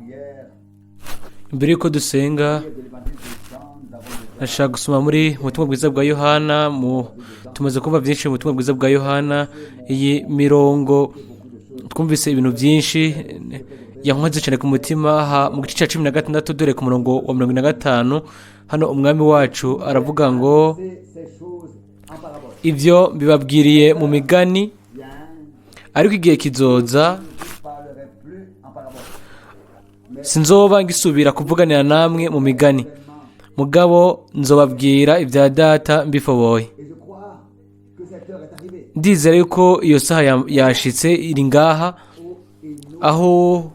Prière, Mbere yuko dusenga, de l'évangile de Jean, nous avons déjà ndashaka gusoma muri mu butumwa bwiza bwa Yohana. Mu tumaze kumva byinshi mu butumwa bwiza bwa Yohana. Iyi mirongo twumvise ibintu byinshi, yankoze cyane ku mutima. Aha mu gice cya 16, dore ku murongo wa 45, hano Umwami wacu aravuga ngo: ces choses en parabole. "Ibyo mbibabwiriye mu migani, Bien, ariko igihe kizoza je ne parlerai plus en parabole. sinzoba ngisubira kuvuganira namwe mu migani, mugabo nzobabwira ibya Data mbifoboye." Et je crois que cette heure est arrivée Ndizera yuko iyo saha yashitse, iri ngaha, où il nous aho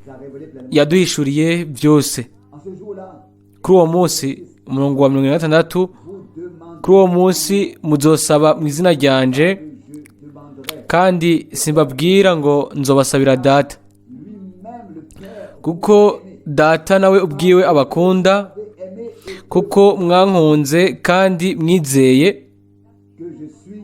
a révélé pleinement. yaduhishuriye byose. En ce jour-là, Kuri uwo munsi, umurongo wa 46, vous demanderez, kuri uwo munsi muzosaba mu izina ryanje, je demanderai. kandi simbabwira ngo nzobasabira Data, Lui-même, le Père, kuko Data nawe ubwiwe abakunda, aimé et kuko mwankunze kandi mwizeye que je suis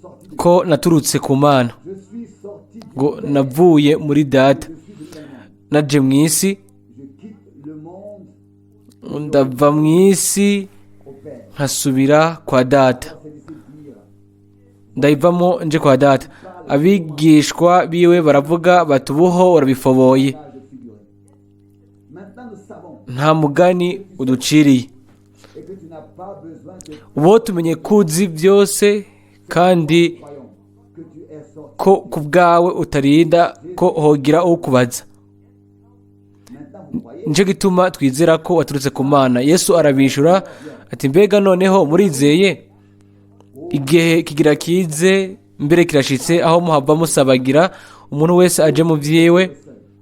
sorti de ko naturutse ku Mana. Je suis sorti du Ngo navuye muri Data, je suis de monde. naje mu isi, Je quitte le monde ndava mu isi au Père. nkasubira kwa Data. Ses disciples dirent, Ndayivamo nje kwa Data. Abigishwa biwe baravuga bati: "Ubuho urabifoboye, langage figuré. Maintenant nous savons nta mugani uduciriye. et que tu n'as pas besoin que Ubu tumenye ko uzi byose, kandi croyons que tu es sorti. ko ku bwawe utarinda ko hogira ukubaza. Maintenant vous croyez. Nicyo gituma twizera ko waturutse ku Mana." Yesu arabishura ati: "Mbega noneho murizeye? Igihe kigira kize, mbere kirashitse, aho muhava musabagira, umuntu wese aje mu vyiwe,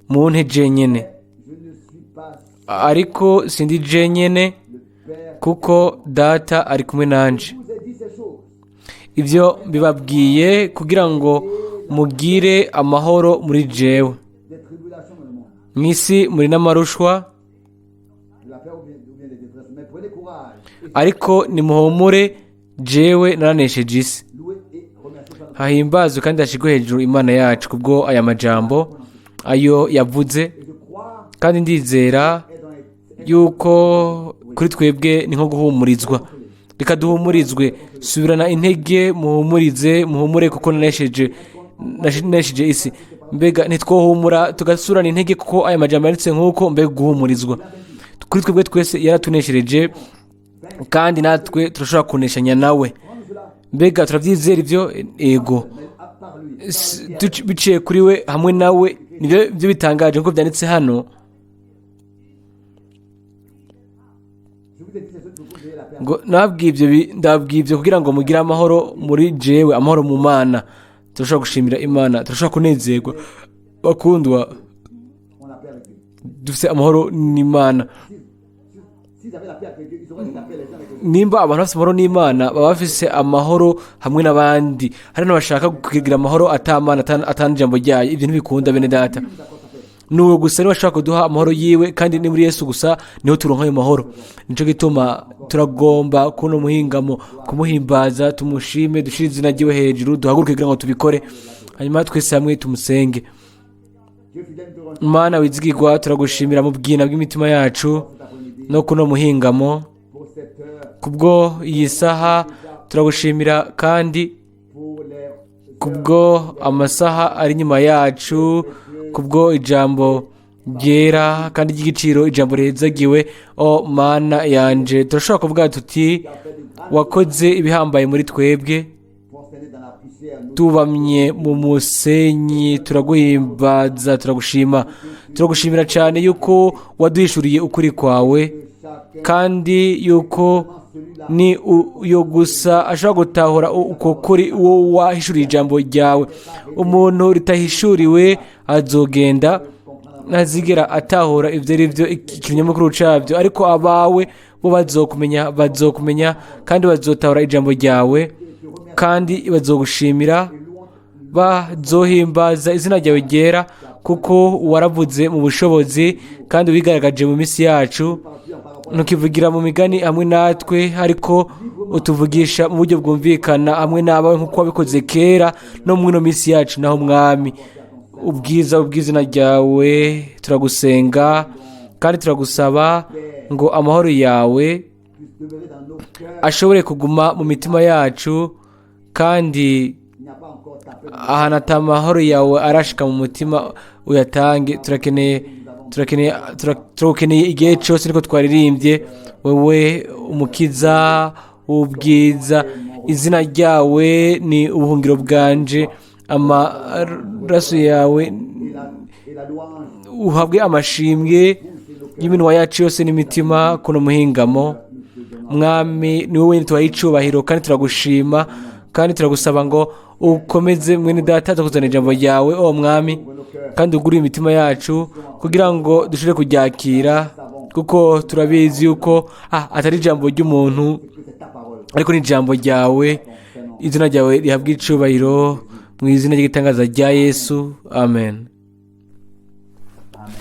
munte jenyene. Je ne suis pas Ariko sindi jenyene, le Père. kuko Data ari kumwe nanje. Je vous ai dit ces choses Ibyo mbibabwiye kugira ngo mugire amahoro muri jewe. Des tribulations dans le monde, Mu isi muri n'amarushwa, de la peur ou bien des détresses. Mais prenez courage et ariko nimuhumure, jewe naranesheje isi." louez et remerciez par notre Hahimbazwe kandi hashyirwe hejuru Imana yacu kubwo aya majambo ayo yavuze. Et je crois Kandi ndizera est dans les yuko kuri twebwe ni nko guhumurizwa. Reka duhumurizwe. Subirana intege, muhumurize, muhumure, kuko nanesheje isi. Mbega ntitwohumura tugasubirana intege kuko aya majambo yanditse nk'uko? Mbega guhumurizwa kuri twebwe twese! Yaratuneshereje, kandi natwe turashobora kuneshanya nawe. Mbega turabyizera ibyo? Ego. Mais à part lui. Biciye kuri we, hamwe nawe, nibyo byo bitangaje nk'uko byanditse hano. Je vous ai dit ces choses pour que vous ayez la paix. Ngo nabwiye ibyo ndabwiye ibyo kugira ngo mugire amahoro muri jewe, amahoro mu Mana. Turashobora gushimira Imana, turashobora kunezerwa, bakundwa. On la paix avec Dieu. Dufite amahoro n'Imana. S'ils avaient la paix avec Dieu, ils auraient la paix les uns avec les autres. Nimba abantu bafite amahoro n'Imana, baba bafise amahoro hamwe n'abandi. Hari n'abashaka kugira amahoro atamana, atana ijambo ryayo. Ibyo ntibikunda, bene Data. Nuwo gusa niwe ashobora kuduha amahoro yiwe, kandi ni muri Yesu gusa niho turonka ayo mahoro. Nico gituma turagomba kuno muhingamo kumuhimbaza, tumushime, dushire izina ryiwe hejuru. Duhaguruke kugira ngo tubikore, hanyuma twese hamwe tumusenge. Dieu fidèle, nous te rendons Mana wizigirwa, turagushimira mu bwina bw'imitima yacu cet après-midi no kuno muhingamo pour cette heure, kubwo iyi saha. Turagushimira kandi pour les kubwo amasaha ari inyuma yacu, kubwo ijambo ryera kandi ry'igiciro, ijambo rihezagiwe. O Mana yanje, turashobora kuvuga tuti: "Wakoze ibihambaye muri twebwe." prosternés dans la poussière, nous Tubamye mu musenyi, turaguhimbaza, turagushima, turagushimira cyane yuko waduhishuriye ukuri kwawe, chacun kandi yuko ni uyo gusa ashobora gutahura uko kuri, uwo wahishuriye ijambo ryawe. Umuntu ritahishuriwe azogenda, ntazigera atahura ibyo ari byo, ikinyamukuru cyabyo. Ariko abawe bo bazokumenya, bazokumenya kandi bazotahura ijambo ryawe, kandi bazogushimira, bazohimbaza izina ryawe ryera, kuko waravuze mu bushobozi kandi wigaragaje mu minsi yacu. Ntukivugira mu migani hamwe natwe, ariko utuvugisha mu buryo bwumvikana hamwe n'abawe, nk'uko wabikoze kera no muri ino minsi yacu. Naho, Mwami, Ubwiza bw'izina ryawe, turagusenga kandi turagusaba ngo amahoro yawe puisse demeurer dans nos cœurs. ashobore kuguma mu mitima yacu, kandi Il n'y a pas encore tapé dans ahantu ata amahoro yawe arashika mu mutima uyatange. Turakeneye igihe cyose, niko twaririmbye: wowe umukiza w'ubwiza, izina ryawe ni ubuhungiro bwanje, amaraso yawe et la louange. Uhabwe amashimwe y'iminwa yacu yose n'imitima kuno muhingamo. Mwami, ni wowe wenyine tubaha icubahiro kandi turagushima kandi turagusaba ngo ukomeze mwene data tukuzana ijambo ryawe, o Mwami, kandi ugure imitima yacu kugira ngo dushobore kuryakira, kuko turabizi yuko atari ijambo ry'umuntu, Que c'est ta parole. ariko ni ijambo ryawe. Izina ryawe rihabwa icubahiro mu izina ry'igitangaza rya Yesu, amen. Amen.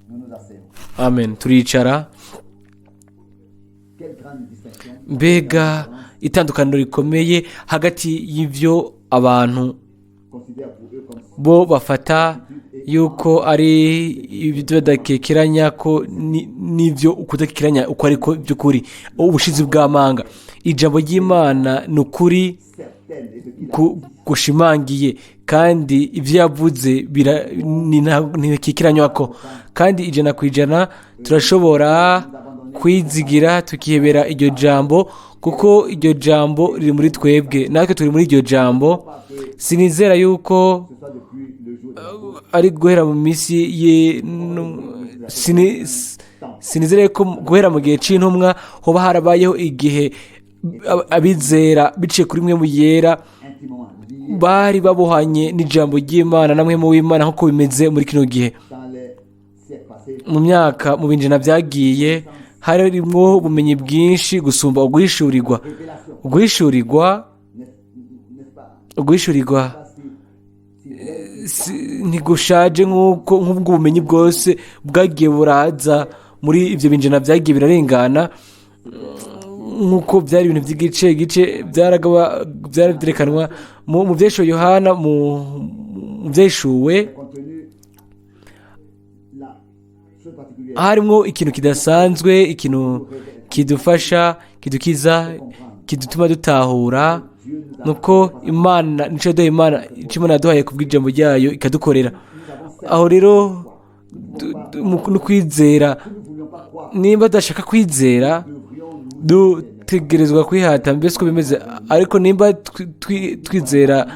Nous nous asseyons. Amen, turicara. Quelle grande distinction. Mbega itandukaniro rikomeye hagati y'ibyo abantu Considèrent pour eux comme bo bafata yuko ari ibyo badakekeranya ko n'ibyo ukudakekeranya uko ariko by'ukuri, ubushizi bw'amanga. Ijambo ry'Imana ni ukuri certaine et ce qu'il a gushimangiye, kandi ibyo yavuze ntibikekeranywa ko, kandi 100% turashobora kwizigira tukihebera iryo jambo, kuko iryo jambo riri muri twebwe, natwe turi muri iryo jambo. Sinizera yuko ce soit depuis le jour de ari guhera mu minsi ye sinizere ko guhera mu gihe c'intumwa hoba harabayeho igihe abizera biciye kuri Mpwemu Yera intimement lié bari babohanye n'ijambo ry'Imana na Mpwemu w'Imana nk'uko bimeze muri kino gihe. Dans les siècles passés. Mu myaka, mu binjana byagiye, harimwo ubumenyi bwinshi gusumba uguhishurirwa. Révélation, Uguhishurirwa, n'est-ce pas? uguhishurirwa Pas si vrai. Ntigushaje nk'uko nk'ubwo bumenyi bwose bwagiye buraza muri ibyo binjana byagiye birarengana, nk'uko byari ibintu by'igice gice byarabyerekanwa mu byeshuwe Yohana, mu byeshuwe Contenu la chose particulière harimo ikintu kidasanzwe, ikintu kidufasha, kidukiza, kidutuma dutahura, nuko Imana nico yaduhaye, Imana icyo Imana yaduhaye ku bw'ijambo ryayo ikadukorera. Aho rero no kwizera, nous ne voulions pas croire, nimba tudashaka kwizera, devrions nous dutegerezwa kwihata mbese uko bimeze, ariko nimba twizera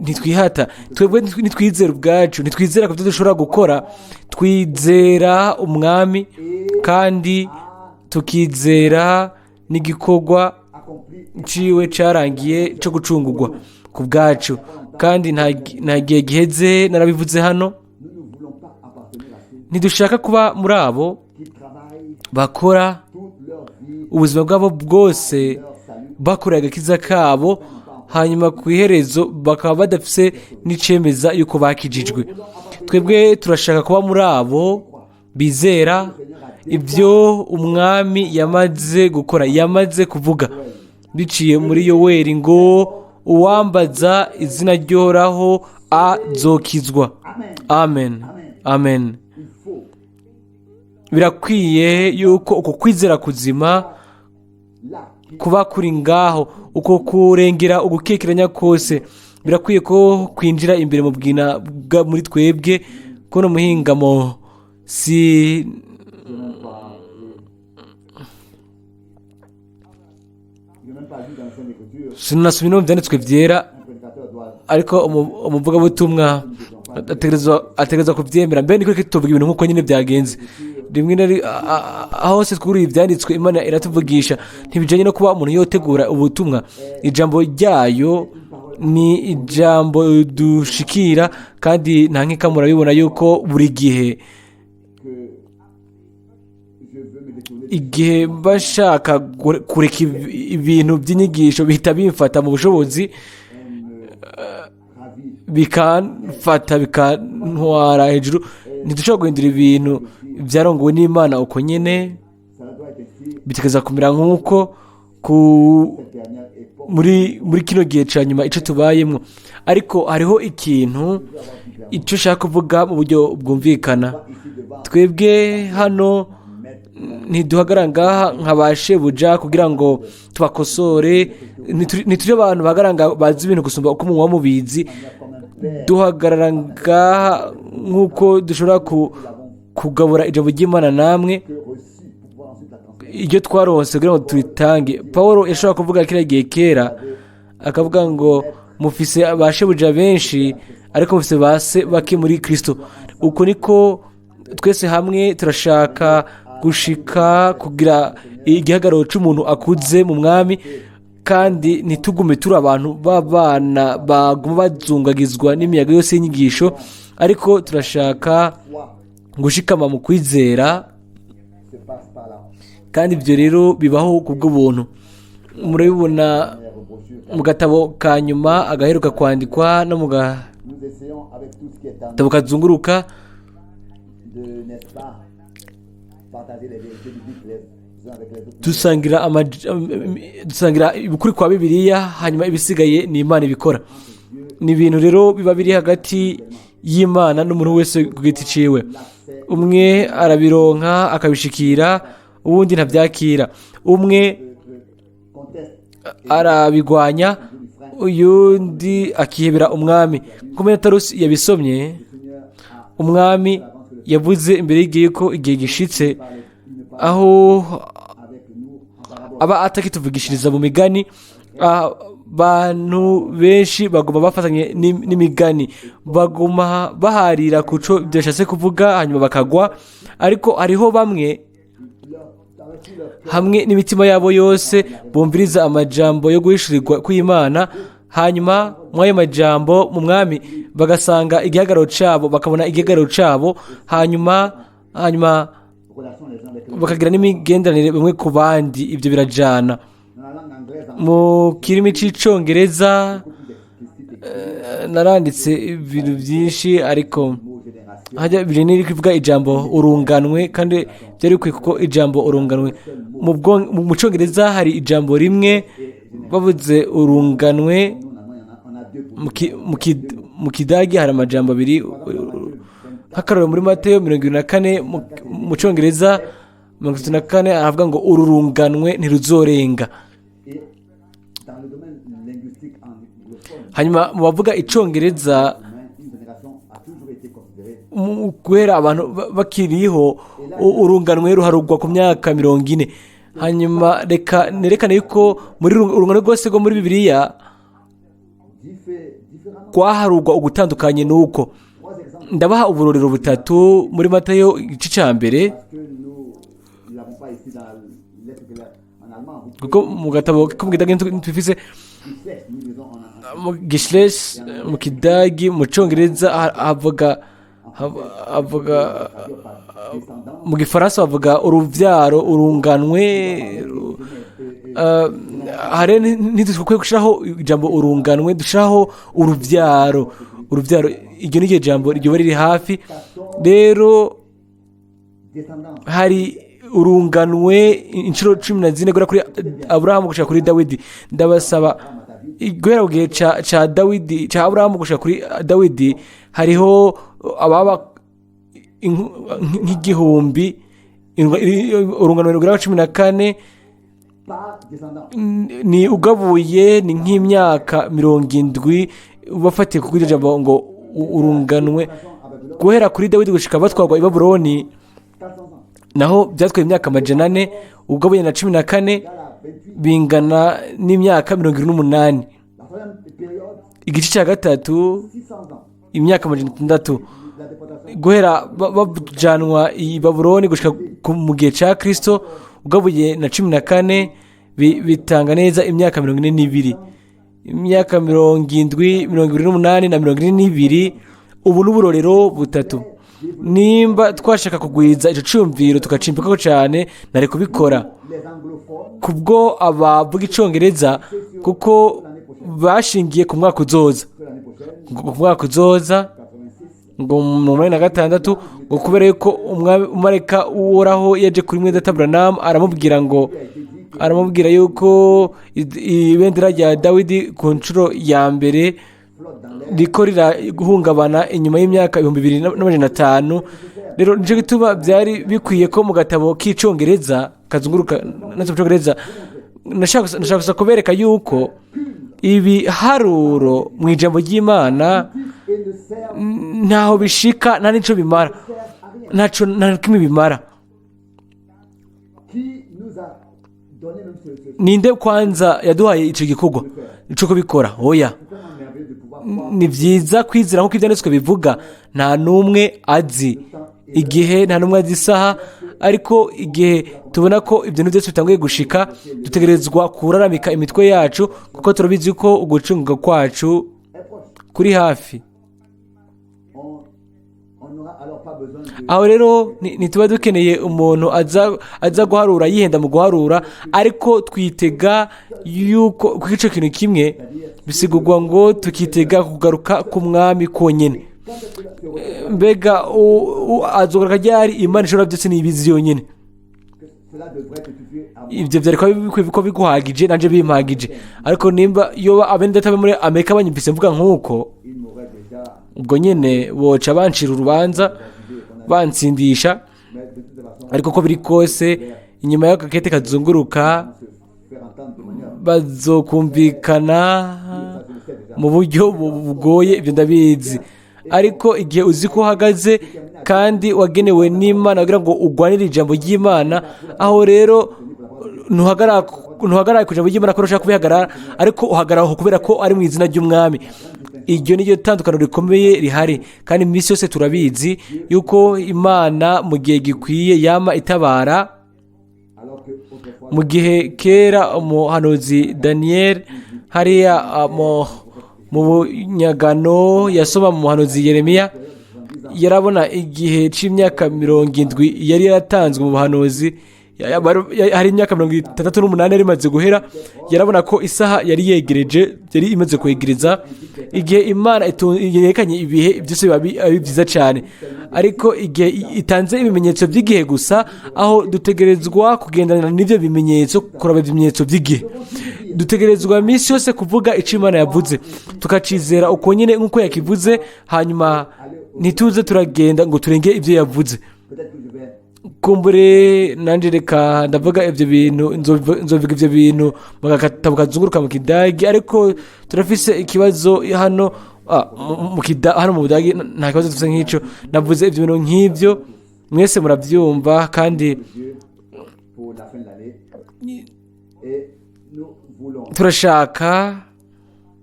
ntitwihata twebwe, ntitwizera ubwacu, ntitwizera ku byo dushobora gukora, twizera Umwami kandi tukizera n'igikorwa accompli ciwe cyarangiye cyo gucungurwa ku bwacu. Kandi nta gihe giheze narabivuze hano. Nous ne voulons pas appartenir à ceux Ntidushaka kuba muri abo qui travaillent bakora toute leur vie ubuzima bwabo bwose leur salut. bakorera agakiza kabo, hanyuma ku iherezo bakaba badafise n'icemeza yuko bakijijwe. Twebwe turashaka kuba muri abo bizera ibyo Umwami yamaze gukora, yamaze kuvuga biciye muri Yoweri ngo: "Uwambaza izina ry'Uhoraho azokizwa." Amen, amen. Il faut Birakwiye yuko uko kwizera kuzima là qui kuba kuri ngaho, uko kurengera ugukekeranya kose, birakwiye ko kwinjira imbere mu bwina bwa muri twebwe kuno muhingamo si je n'aime pas je n'ai même pas lu dans les Saintes Écritures Sinasomye no mu byanditswe byera, un prédicateur doit ariko umuvugabutumwa ategerezwa kubyemera. Mbere niko tuvuga ibintu nk'uko nyine byagenze. Rimwe na rimwe aho hose twuriye ibyanditswe, Imana iratuvugisha. Ntibijyanye no kuba umuntu yotegura ubutumwa, ijambo ryayo ni ijambo dushikira, kandi nta nkeka murabibona yuko buri gihe que je veux me détourner igihe bashaka kureka ibintu by'inyigisho, bihita bimfata mu bushobozi, elle me ravit bikamfata, bikantwara hejuru. Ntidushobora guhindura ibintu byarongowe n'Imana uko nyine. Cela doit être ainsi Bitegereza kumera nk'uko ku cette dernière époque. muri kino gihe cya nyuma icyo tubayemo. Ariko hariho ikintu icyo ushaka kuvuga mu buryo bwumvikana. Twebwe hano ntiduhagarara ngaha nka ba shebuja kugira ngo tubakosore, ntituri abantu bahagarara ngaha bazi ibintu gusumba uko muba mubizi. Duhagarara ngaha nk'uko dushobora kugabura ijambo ry'Imana namwe, que reçu pour pouvoir ensuite la transmettre. Iryo twaronse kugira ngo turitange. Paul yashobora kuvuga kiriya gihe kera, akavuga ngo mufise ba shebuja benshi, ariko mufise ba se bake muri Kristo. Uko niko twese hamwe turashaka gushika kugira igihagararo cy'umuntu akuze mu Mwami, kandi ntitugume turi abantu b'abana baguma bazungagizwa n'imiyaga yose y'inyigisho, ariko turashaka Foi gushikama mu kwizera. Se passe par là. Kandi ibyo rero bibaho ku bw'ubuntu. Murabibona Dernière brochure. mu gatabo ka nyuma agaheruka kwandikwa no mu gatabo Nous essayons avec tout ce qui est en nous kazunguruka de, n'est-ce pas, partager les vérités bibliques les uns avec les autres. Dusangira ukuri kwa Bibiliya, hanyuma ibisigaye ni Imana ibikora. Ni ibintu rero biba biri hagati y'Imana n'umuntu wese ku giti ciwe. Umwe arabironka akabishikira, uwundi ntabyakira. Umwe Conteste arabigwanya, uyundi akihebera Umwami. Nkuko Tarusi yabisomye, le Seigneur a Umwami yavuze imbere y'igihe ko igihe gishitse aho avec nous en parabole. aba atakituvugishiriza mu migani. Abantu benshi baguma bafatanye n'imigani, baguma baharira ku co byashatse kuvuga, hanyuma bakagwa. Ariko hariho bamwe hamwe n'imitima yabo yose bumviriza amajambo yo guhishurirwa kw'Imana, hanyuma muri ayo majambo mu Mwami bagasanga igihagararo cyabo, bakabona igihagararo cyabo, hanyuma Relation les uns avec les autres. bakagira n'imigenderanire bamwe ku bandi. Ibyo birajana. Dans la langue anglaise, en Mu kirimi cy'Icongereza beaucoup plus d'explicite naranditse ibintu byinshi, ariko mot génération. hajya biri niri kuvuga ijambo urunganwe, kandi byari bikwiye kuko ijambo urunganwe mu Cyongereza hari ijambo rimwe bavuze urunganwe. Nous, en allemand, il y en a, on a deux pour Mu Kidagi hari amajambo abiri. Nk'akarorero, muri Mateyo 24, mu Cyongereza 34, aravuga ngo uru runganwe ntiruzorenga. Et dans le domaine linguistique anglophone, Hanyuma mu bavuga Icongereza, une génération a toujours été considérée guhera abantu bakiriho, urunganwe ruharugwa ku myaka 40. Hanyuma reka nerekane yuko muri urungano rwose rwo muri Bibiliya différemment. rwaharugwa ugutandukanye n'uko. Trois exemples Ndabaha uburorero butatu muri Matayo igice cya mbere, parce que nous ne l'avons pas ici dans la lettre que en allemand. Vous kuko mu gatabo ko mu Kidagi ntitubifise. pouvez nous lisons en Mu Gishlesh, mu Kidagi, mu Cyongereza havuga par descendant. Mu Gifaransa bavuga urubyaro, urunganwe. Hari ntidukwiye gushyiraho ijambo urunganwe, dushyiraho urubyaro. Urubyaro, iryo ni ryo jambo ryoba riri hafi rero. Descendance. Hari urunganwe inshuro 14 guhera kuri Aburahamu gushika kuri Dawidi. Ndabasaba, guhera ku gihe ca Dawidi, ca Aburahamu gushika kuri Dawidi, hariho ababa nk'igihumbi, urungano rugera 14. Par descendant. Ni ugabuye ni nk'imyaka 70 bafatiye ku iryo jambo ngo urunganwe. Guhera kuri Dawidi gushika batwarwa i Babuloni, 400 ans. naho byatwaye imyaka 400. Ugabuye na 14, Égal à 28. bingana n'imyaka 78. La troisième période, Igice cya gatatu, 600 ans. imyaka 600. La déportation. Guhera bajanwa i Babuloni gushika mu gihe cya Kristo, ugabuye na 14, bitanga neza imyaka 42. Imyaka 70, 28 na 42. Ubu n'uburorero butatu. Nimba twashaka kugwiza icyo cyumviro tugacimbikako cyane, nari kubikora. Les anglophones, Kubwo abavuga Icyongereza, kuko bashingiye ku mwaka uzoza, que l'année prochaine, ngo ku mwaka uzoza, 86, ngo mu 86, ngo kubera yuko umumarayika w'Uhoraho yaje kuri mwene data Branham aramubwira ngo il a été dit Aramubwira yuko ibendera rya Dawidi ku nshuro ya mbere flotte dans l'air. riko rirahungabana inyuma y'imyaka 2500. Rero nicyo gituma byari bikwiye ko mu gatabo k'icongereza kazunguruka natwe mu Congereza, nashaka gusa kubereka yuko ibiharuro mu ijambo ry'Imana Et ne sert ntaho bishika, nta n'ico bimara, ntaco, nta na kimwe bimara. Qui nous a donné même ce Ninde kwanza yaduhaye ico gikorwa co kubikora? Oya. C'est tellement merveilleux de pouvoir croire Ni byiza kwizera nk'uko Ibyanditswe bivuga. Nta n'umwe azi igihe, nta n'umwe azi isaha, ariko igihe tubona ko ibyo bintu byose bitanguye gushika, dutegerezwa kuraramika imitwe yacu, kuko turabizi ko ugucunga kwacu est proche. kuri hafi. On n'aura alors pas besoin de Aho rero ntituba dukeneye umuntu aza guharura, yihenda mu guharura, ariko twitega yuko kuko icyo kintu kimwe bisigurwa ngo tukitega kugaruka k'Umwami konyine. Mbega azogaruka ryari? Imana ishobora byose ntibizi yonyine. Que cela devrait te suffire à moi. Ibyo byari kuba bikwiye ko biguhagije, nanjye bimpagije, ariko nimba yoba abene data bo muri Amerika banyumvise mvuga nk'uko, Il m'aurait déjà ubwo nyine boca bancira urubanza, bansindisha. Mais de toute façon, Ariko uko biri kose, inyuma y'ako gakete kazunguruka, on se faire entendre de manière bazokumvikana ça, je le sais déjà. mu buryo bugoye, ibyo ndabizi. Ariko igihe uzi ko uhagaze kandi wagenewe n'Imana kugira ngo urwanire ijambo ry'Imana, aho rero ntuhagarara ku ijambo ry'Imana ko ushaka kubihagarara, ariko uhagarara aho kubera ko ari mu izina ry'Umwami. Iryo ni ryo tandukaniro rikomeye rihari. Kandi iminsi yose turabizi yuko Imana mu gihe gikwiye yama itabara. Alors que autrefois, Mu gihe kera umuhanuzi Daniel hariya mu bunyagano yasoma mu muhanuzi Yeremiya, yarabona igihe c'imyaka 70 yari yaratanzwe mu buhanuzi. Hari imyaka 68 yari imaze guhera. Yarabona ko isaha yari yegereje, yari imaze kwegereza. Igihe Imana yerekanye ibihe byose biba ari byiza cyane, ariko igihe itanze ibimenyetso by'igihe gusa, aho dutegerezwa kugendana n'ibyo bimenyetso, kuraba ibimenyetso by'igihe. Dutegerezwa iminsi yose kuvuga icyo Imana yavuze, tukacizera uko nyine nk'uko yakivuze, hanyuma ntituze turagenda ngo turenge ibyo yavuze. Peut-être que je vais Kumbure nanjye reka ndavuga ibyo bintu, nzovuga ibyo bintu mu gatabo kazunguruka mu Kidagi, ariko turafise ikibazo hano hano mu Budagi nta kibazo dufise nk'icyo. Navuze ibyo bintu nk'ibyo, mwese murabyumva kandi Dieu pour la fin de l'année. Et nous voulons turashaka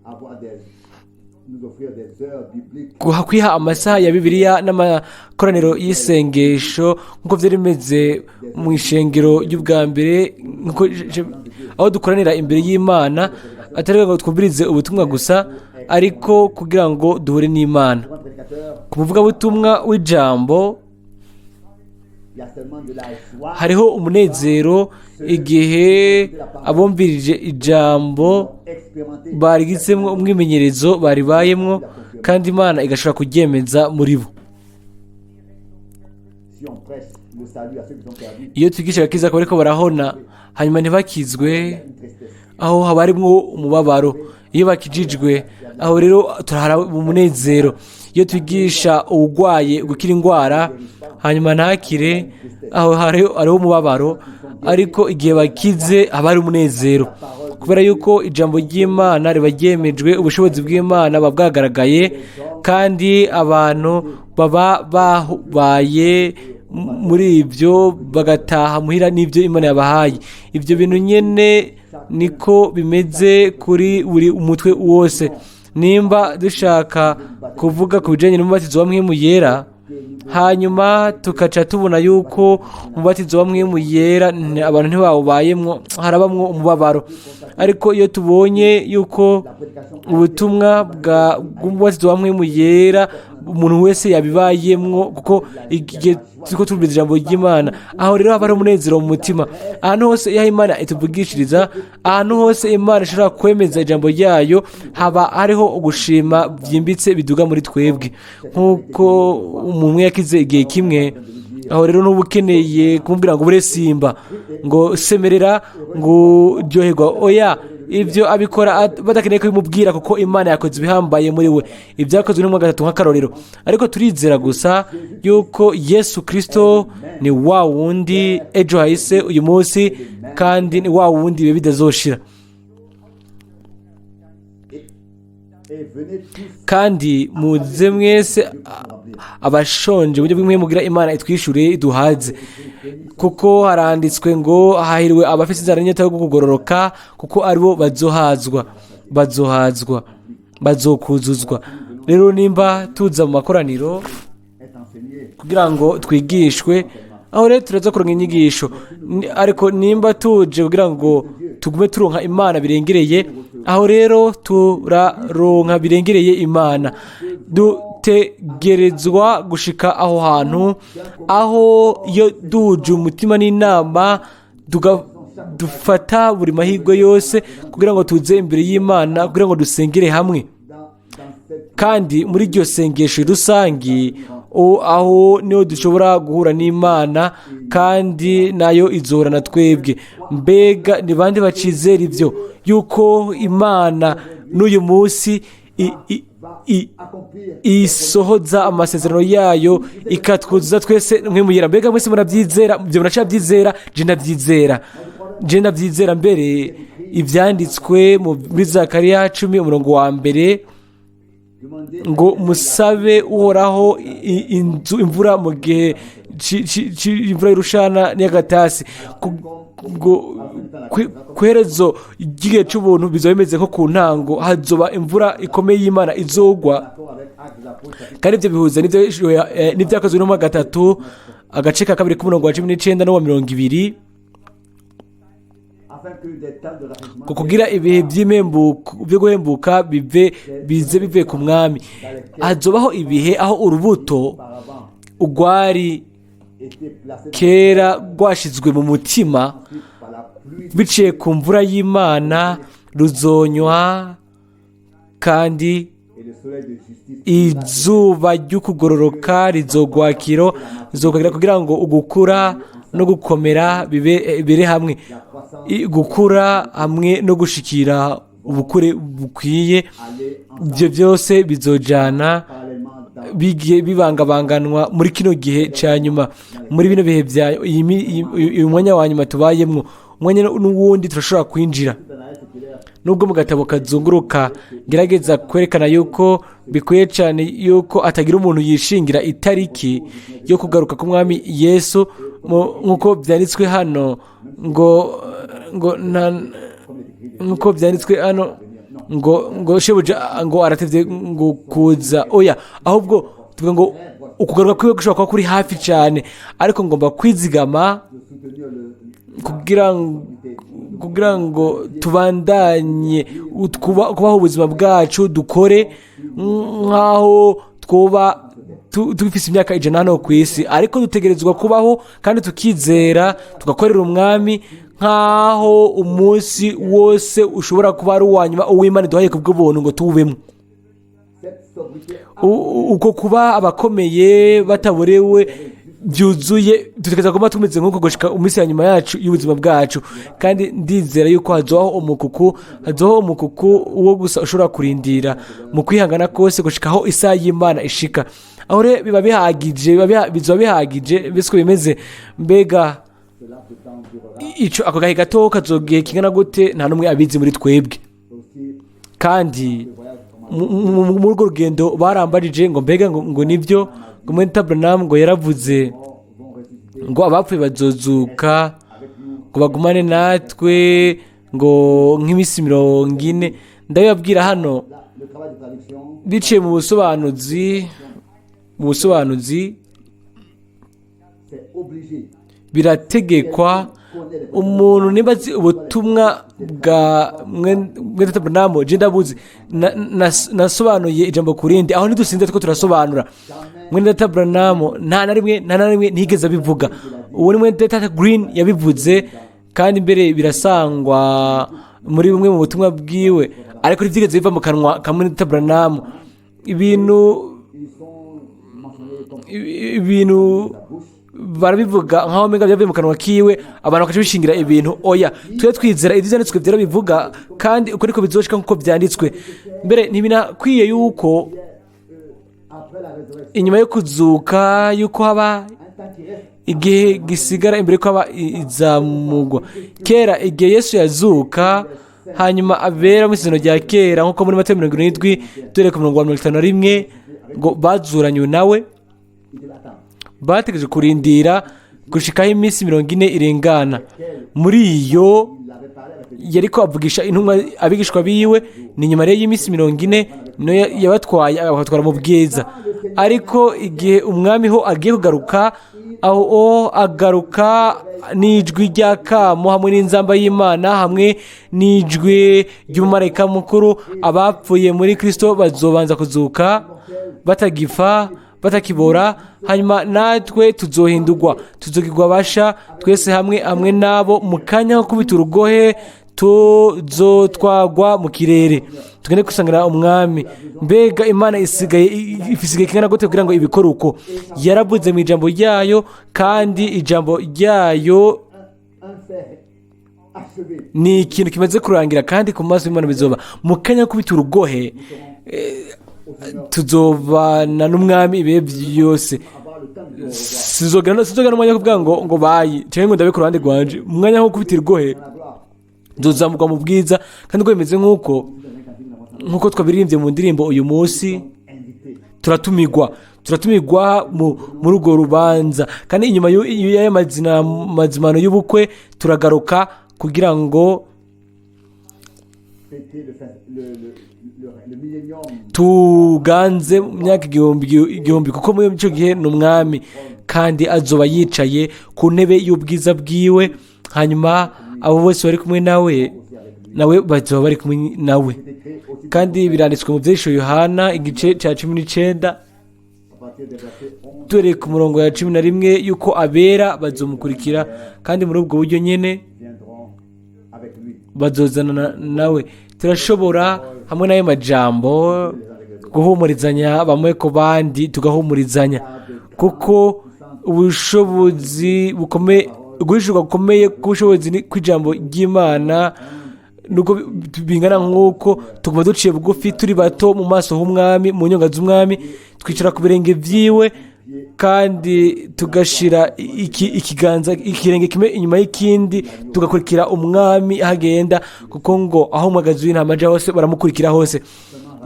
avoir des, nous offrir des heures bibliques kwiha amasaha ya Bibiliya n'amakoraniro y'isengesho nk'uko byari bimeze mu ishengero ry'ubwa mbere, nk'uko aho dukoranira imbere y'Imana, atari ngo twumvirize ubutumwa gusa, ariko kugira ngo duhure n'Imana. Pour un prédicateur, Ku muvugabutumwa w'ijambo, il y a seulement de la joie hariho umunezero igihe abumvirije ijambo expérimentée. barigizemo umwimenyerezo, baribayemwo, kandi Imana igashobora kuryemeza muri bo. Si on prêche le salut à ceux qui sont perdus, Iyo twigisha agakiza ko bariko barahona hanyuma ntibakizwe, une tristesse. aho haba harimwo umubabaro. Iyo bakijijwe, aho rero turahara umunezero. Iyo twigisha uwurwaye gukira indwara hanyuma ntakire, aho hariho umubabaro. Ariko igihe bakize haba hari umunezero, kubera yuko ijambo ry'Imana riba ryemejwe, ubushobozi bw'Imana buba bwagaragaye, kandi abantu baba babaye muri ibyo, bagataha muhira n'ibyo Imana yabahaye. Ibyo bintu nyene niko bimeze kuri buri umutwe wose. Nimba dushaka kuvuga ku bijanye n'umubatizo wa Mpwemu Yera, hanyuma tukaca tubona yuko umubatizo wa Mpwemu Yera abantu ntibawubayemwo, harabamwo umubabaro. Ariko iyo tubonye yuko ubutumwa bw'umubatizo wa Mpwemu Yera umuntu wese yabibayemwo, kuko igihe turiko turumviriza ijambo ry'Imana, aho rero haba hari umunezero mu mutima. Ahantu hose iyo Imana ituvugishiriza, ahantu hose Imana ishobora kwemeza ijambo ryayo, haba hariho ugushima byimbitse biduga muri twebwe, nk'uko umuntu yakize igihe kimwe. Aho rero n'uba ukeneye kumubwira ngo bure simba, ngo semerera, ngo uryoherwa. Oya, ibyo abikora badakeneye kubimubwira, kuko Imana yakoze ibihambaye muri we. Ibyakozwe n'umwaka gatatu nk'akarorero. Ariko turizera gusa yuko Yesu Kirisito ni wa wundi ejo hahise, uyu munsi, kandi ni wa wundi ibihe bidazoshira. Kandi muze mwese abashonje mu buryo bw'imwe mugira Imana itwishyure iduhaze, kuko haranditswe ngo hahiriwe abafite inzara n'inyota yo kugororoka, kuko aribo bazohazwa, bazohazwa, bazokuzuzwa. Rero nimba tuza mu makoraniro kugira ngo twigishwe, aho rero turaza kuronka inyigisho. Ariko nimba tuje kugira ngo tugume turonka Imana birengereye, aho rero turaronka birengereye Imana. Dutegerezwa gushika aho hantu aho iyo duhuje umutima n'inama dufata buri mahirwe yose kugira ngo tuze imbere y'Imana, kugira ngo dusengere hamwe. Kandi muri iryo sengesho rusangi aho niho dushobora guhura n'Imana, kandi nayo izohura na twebwe. Mbega ni bande bacizera ibyo yuko Imana n'uyu munsi isohoza amasezerano yayo ikatwuzuza twese mwe muyera? Mbega mwese murabyizera? Ibyo muracabyizera? Je ndabyizera, je ndabyizera. Mbere ibyanditswe muri Zakariya 10 umurongo wa 1 ngo musabe Uhoraho inzu imvura mu gihe imvura y'urushana n'iy'agatasi, ngo ku iherezo ry'igihe cy'ubuntu bizoba bimeze nko ku ntango, hazoba imvura ikomeye y'Imana izogwa. Kandi ibyo bihuza n'ibyakozwe n'umwaka 3 agace ka 2 k'umurongo wa 19 n'uwa 20, ngo kugira ibihe byo guhembuka bize bivuye ku mwami. Hazobaho ibihe aho urubuto urwari kera rwashizwe mu mutima biciye ku mvura y'Imana ruzonywa, kandi izuba ry'ukugororoka rizogwakiro rizogwakira, kugira ngo ugukura no gukomera bire hamwe, gukura hamwe no gushikira ubukure bukwiye. Ibyo byose bizojana bigiye bibangabanganwa muri kino gihe cya nyuma, muri bino bihe bya uyu mwanya wa nyuma tubayemwo. Umwanya n'uwundi turashobora kwinjira. Nubwo mu gatabo kazunguruka ngerageza kwerekana yuko bikwiye cyane yuko atagira umuntu yishingira itariki yo kugaruka k'umwami Yesu, nk'uko byanditswe hano ngo, ngo nta, nk'uko byanditswe hano ngo, ngo shebuja ngo aratevye ngo kuza. Oya, ahubwo tuvuga ngo ukugaruka kwiwe gushobora kuba kuri hafi cyane, ariko ngomba kwizigama kugira ngo tubandanye kubaho ubuzima bwacu, dukore nk'aho twoba tufise imyaka 100 hano ku isi, ariko dutegerezwa kubaho kandi tukizera tugakorera umwami nk'aho umunsi wose ushobora kuba ari uwa nyuma uw'Imana iduhaye ku bw'ubuntu ngo tuwubemo. Uko kuba abakomeye bataborewe byuzuye, dutegerezwa kuba tumeze nk'uko gushika iminsi ya nyuma yacu y'ubuzima bwacu. Kandi ndizera yuko hazobaho umukuku, hazobaho umukuku wo gusa ushobora kurindira mu kwihangana kose gushika aho isaha y'Imana ishika. Aho rero biba bihagije, bizoba bihagije, mbese uko bimeze. Mbega ico ako gahe gato kazogihe kingana gute? Nta n'umwe abizi muri twebwe. Kandi muri urwo rugendo barambarije ngo mbega ngo nibyo, ngo Mwene Branham ngo yaravuze ngo abapfuye bazozuka ngo bagumane natwe ngo nk'iminsi 40. Ndabibabwira hano biciye mu busobanuzi, mu busobanuzi birategekwa umuntu niba azi ubutumwa bwa Mwene Branham, je ndabuzi, nasobanuye ijambo ku rindi, aho ntidusinze two turasobanura. Mwene Branham nta na rimwe, nta na rimwe ntiyigeze abivuga. Uwo ni Mwene Data Green yabivuze, kandi mbere birasangwa muri bumwe mu butumwa bwiwe, ariko ntibyigeze biva mu kanwa ka Mwene Data Branham. Ibintu Barabivuga nk'aho umenga byavuye mu kanwa kiwe, abantu bakaca bishingira ibintu. Oya, twe twizera ibyo Ibyanditswe Byera bivuga, kandi uko niko bizoshika nk'uko byanditswe. Mbere ntibinakwiye yuko Après la résurrection, inyuma yo kuzuka yuko haba un temps qui reste igihe gisigara imbere ko haba izamugwa. Kera igihe Yesu yazuka, hanyuma abera mu Isezerano rya Kera, nk'uko muri Matayo 77 dore ku murongo wa 51, ngo bazuranywe nawe, il devait attendre. Bategereje kurindira gushikaho iminsi 40 irengana. Muri iyo Il avait parlé avec les yariko avugisha intumwa, abigishwa biwe. Ni nyuma rero y'iminsi 40 niyo yabatwaye, abatwara mu bwiza. Ariko igihe Umwami ho agiye kugaruka, aho o agaruka n'ijwi rya kamo hamwe n'inzamba y'Imana hamwe n'ijwi ry'umumarayika mukuru, abapfuye muri Kristo bazobanza kuzuka batagipfa, batakibora. Hanyuma natwe tuzohindurwa, tuzogirwa basha twese hamwe nabo, mu kanya ko kubita urugohe tuzotwagwa mu kirere, tugende gusangira Umwami. Mbega Imana isigaye kingana gute kugira ngo ibikore uko yaravuze mu ijambo ryayo? Kandi ijambo ryayo un fait achevé. ni ikintu kimaze kurangira, kandi ku maso y'Imana bizoba mu kanya ko kubita urugohe, tuzobana n'Umwami ibihe byose. Avoir le temps de le revoir. Sinzogera n'umwanya wo kuvuga ngo bayi cyangwa ngo ndabe ku ruhande rwanje. Mu mwanya wo kubita urugohe Dans la gloire. nzozamurwa mu bwiza. Kandi uko bimeze nk'uko twabiririmbye mu ndirimbo uyu munsi, Invité. Turatumirwa muri urwo rubanza. Kandi inyuma y'ayo mazimano y'ubukwe turagaruka kugira ngo Fêter le, fin- le millénium. tuganze mu myaka igihumbi, kuko muri icyo gihe ni Umwami kandi azoba yicaye ku ntebe y'ubwiza bwiwe. Hanyuma abo bose bari kumwe nawe, nawe bazoba bari kumwe nawe. C'est écrit aussi Kandi biranditswe mu Byahishuwe Yohana igice cya 19, à partir des versets 11 dore ku murongo ya 11, yuko abera bazomukurikira, kandi muri ubwo buryo nyine viendront avec lui. bazozana nawe. Turashobora hamwe n'ayo majambo guhumurizanya bamwe ku bandi, tugahumurizanya, kuko ubushobozi bukomeye, guhishurwa gukomeye k'ubushobozi kw'ijambo ry'Imana, nubwo bingana nk'uko tuguma duciye bugufi, turi bato mu maso h'Umwami, mu nyonga z'Umwami, twicara ku birenge byiwe, kandi tugashira ikiganza, ikirenge kimwe inyuma y'ikindi, tugakurikira Umwami aho agenda, kuko ngo aho umwagazi w'intama aja hose baramukurikira hose.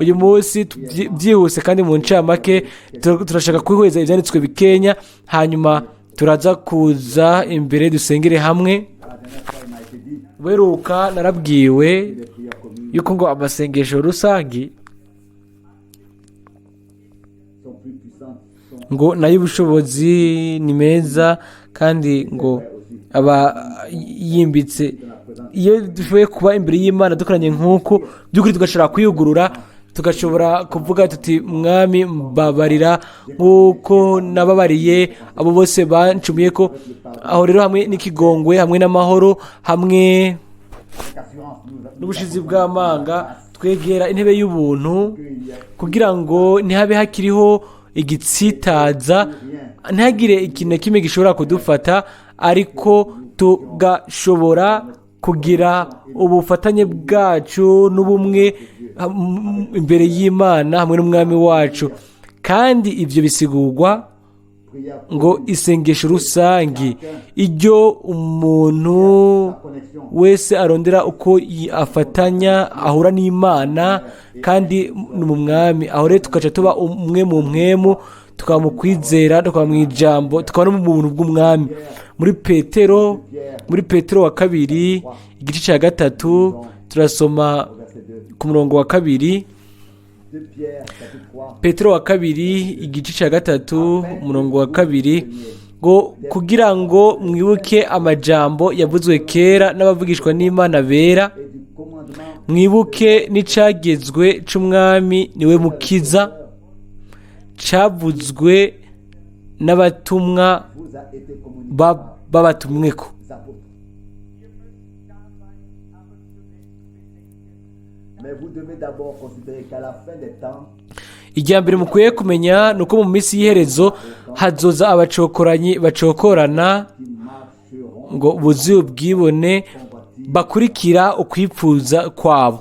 Uyu munsi byihuse kandi mu ncamake turashaka kwihweza ibyanditswe bikenya, hanyuma turaza kuza imbere dusengere hamwe. À la dernière fois, il m'a été dit Weruka narabwiwe les prières communes yuko ngo amasengesho rusange sont plus puissantes, sont ngo nayo ubushobozi ni meza, kandi ngo aba yimbitse iyo dushoboye kuba imbere y'Imana dukoranye nk'uko by'ukuri, tugashobora kwiyugurura, tugashobora kuvuga tuti: "Mwami, mbabarira nk'uko nababariye abo bose bancumiye ko." Aho rero hamwe n'ikigongwe, hamwe n'amahoro, hamwe avec assurance. Nous, n'ubushizi bw'amanga, twegera intebe y'ubuntu kugira ngo ntihabe hakiriho igitsitaza, ntihagire ikintu na kimwe gishobora kudufata, ariko tugashobora kugira ubufatanye bwacu n'ubumwe imbere y'Imana hamwe n'Umwami wacu. Kandi ibyo bisigurwa prière ngo isengesho rusange, iryo umuntu connexion wese arondera uko afatanya, ahura n'Imana kandi ni mu Mwami. Aho rero tugaca tuba umwe mu mpwemu, tukaba mu kwizera, tukaba mu ijambo, tukaba no mu buntu bw'Umwami. Muri Petero wa kabiri igice cya 3, turasoma au verset 2. ku murongo wa 2. 2 Pierre chapitre 3 Petero wa kabiri igice cya 3, umurongo wa 2, ngo kugira ngo mwibuke amajambo yavuzwe kera n'abavugishwa n'Imana bera, et du commandement mwibuke n'icagezwe c'Umwami niwe Mukiza, cavuzwe n'abatumwa vous a été communiqué babatumweko. par les apôtres. Mais vous devez d'abord considérer qu'à la fin des temps, Irya mbere mukwiye kumenya ni uko mu minsi y'iherezo hazoza abacokoranyi bacokorana qui marcheront ngo buzuye ubwibone bakurikira ukwipfuza kwabo.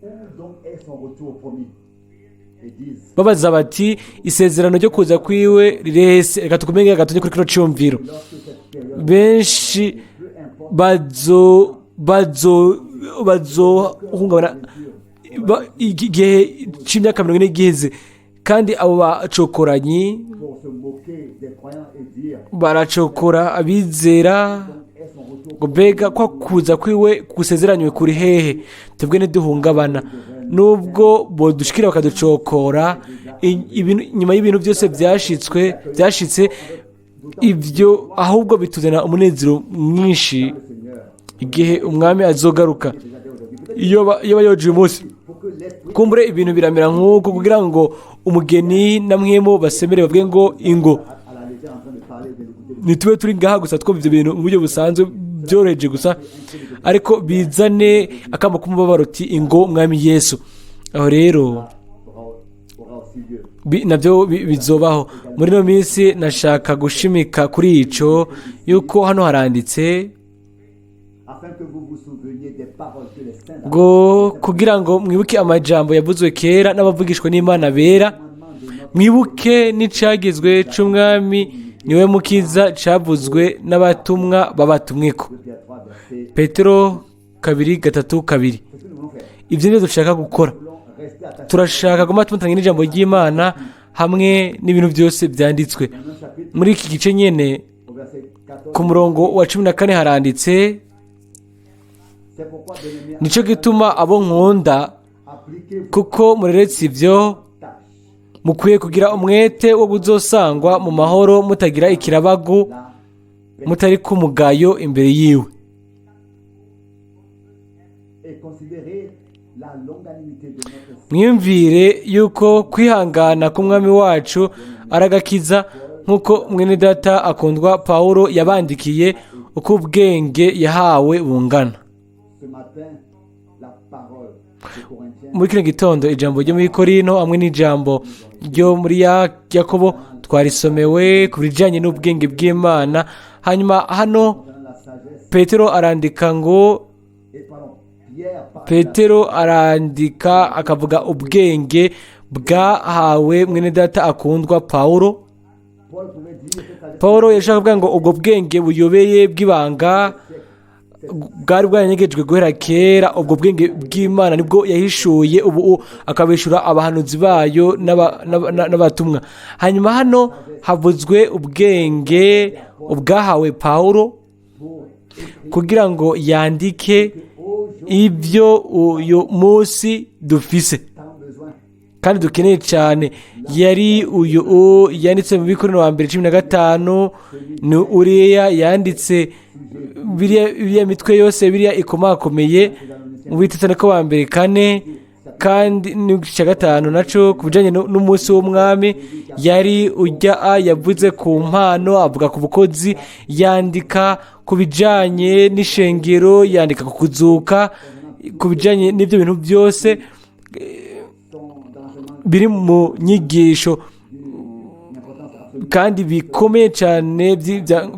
Et où donc est son retour promis? Et disent, Babaza bati: "Isezerano ryo kuza kwiwe rirese?" Reka tukumenye gatonye kuri kino cyumviro. Lorsque cette période, Benshi peu importe bazohungabana igihe c'imyaka 40 giheze, kandi abo bacokoranyi pour se moquer des croyants et dire, baracokora abizera donc est son retour ngo: "Mbega kwa kuza kwiwe gusezeranywe kuri hehe?" Twebwe ntiduhungabana nubwo bodushikira bakaducokora. Nyuma y'ibintu byose byashitse ibyo, ahubwo bituzana umunezero mwinshi le Seigneur igihe umwami azogaruka. déjà dès aujourd'hui. Peut-être Iyo bayoje uyu munsi, pour que l'esprit kumbure ibintu biramera nk'uko kugira ngo umugeni na mwemu basemere bavuge ngo: "Ingo." à la légère en train de parler, de l'écouter. Ntitube turi ngaha gusa twumva ibyo bintu mu buryo busanzwe byoroheje gusa, ariko bizane akamo k'umubabaro uti: "Ingo mwami Yesu." Aho rero Aura aussi lieu. Nabyo bizobaho muri ino minsi. Nashaka gushimika kuri ico yuko hano haranditse Afin que vous vous souveniez des paroles que les saints ngo kugira ngo mwibuke amajambo yavuzwe kera n'abavugishwa n'Imana bera, mwibuke n'icagizwe c'umwami niwe mukiza cavuzwe n'abatumwa babatumweko. 2 Pierre 3, verset. Petero 2, 3, 2. C'est ce que nous voulons faire. Ibyo nibyo dushaka gukora. Nous voulons rester attachés Turashaka guma tumatanye n'ijambo ry'Imana hamwe n'ibintu byose byanditswe. Dans un chapitre, Muri iki gice nyene, au verset 14. ku murongo wa 14 haranditse: C'est pourquoi, bien-aimés, "Nico gituma abo nkunda, appliquez vos kuko mureretse ibyo, tâches. mukwiye kugira umwete wo kuzosangwa mu mahoro mutagira ikirabagu, La mutari ku mugayo imbere yiwe." Et considérez la longanimité de notre Mwiyumvire yuko kwihangana k'umwami wacu ari agakiza, nk'uko mwene data akundwa Pawulo yabandikiye uko ubwenge yahawe bungana. Ce matin, la parole de Corinthiens Muri kino gitondo, ijambo ryo muri Korino hamwe n'ijambo ryo muri Yakobo twarisomewe ku bijyanye n'ubwenge bw'Imana. Hanyuma hano concernant la sagesse, Petero arandika ngo et pardon, Pierre parle Petero arandika akavuga ubwenge bwahawe mwene data akundwa Pawulo. Paul pouvait dire cette sagesse Paul yashaka kuvuga ngo ubwo bwenge buyobeye bw'ibanga bwari bwaranyegejwe guhera kera, ubwo bwenge bw'Imana nibwo yahishuye ubu akabishura abahanuzi bayo n'abatumwa. Hanyuma hano havuzwe ubwenge ubwahawe Pawulo kugira ngo yandike ibyo uyu munsi dufise tant besoin. kandi dukeneye cyane. Yari uyu yanditse mu Bikorinto wa mbere 15, ni uriya yanditse biriya mitwe yose biriya ikomakomeye mu Bitesalonike wa mbere 4, kandi n'igice cya gatanu naco ku bijanye n'umunsi w'umwami. Yari ujya a yavuze ku mpano, avuga ku bukozi, yandika ku bijanye n'ishengero, yandika ku kuzuka, ku bijanye n'ibyo bintu byose Sont dans l'enseignement biri mu nyigisho d'une importance absolue. kandi bikomeye cyane Là, en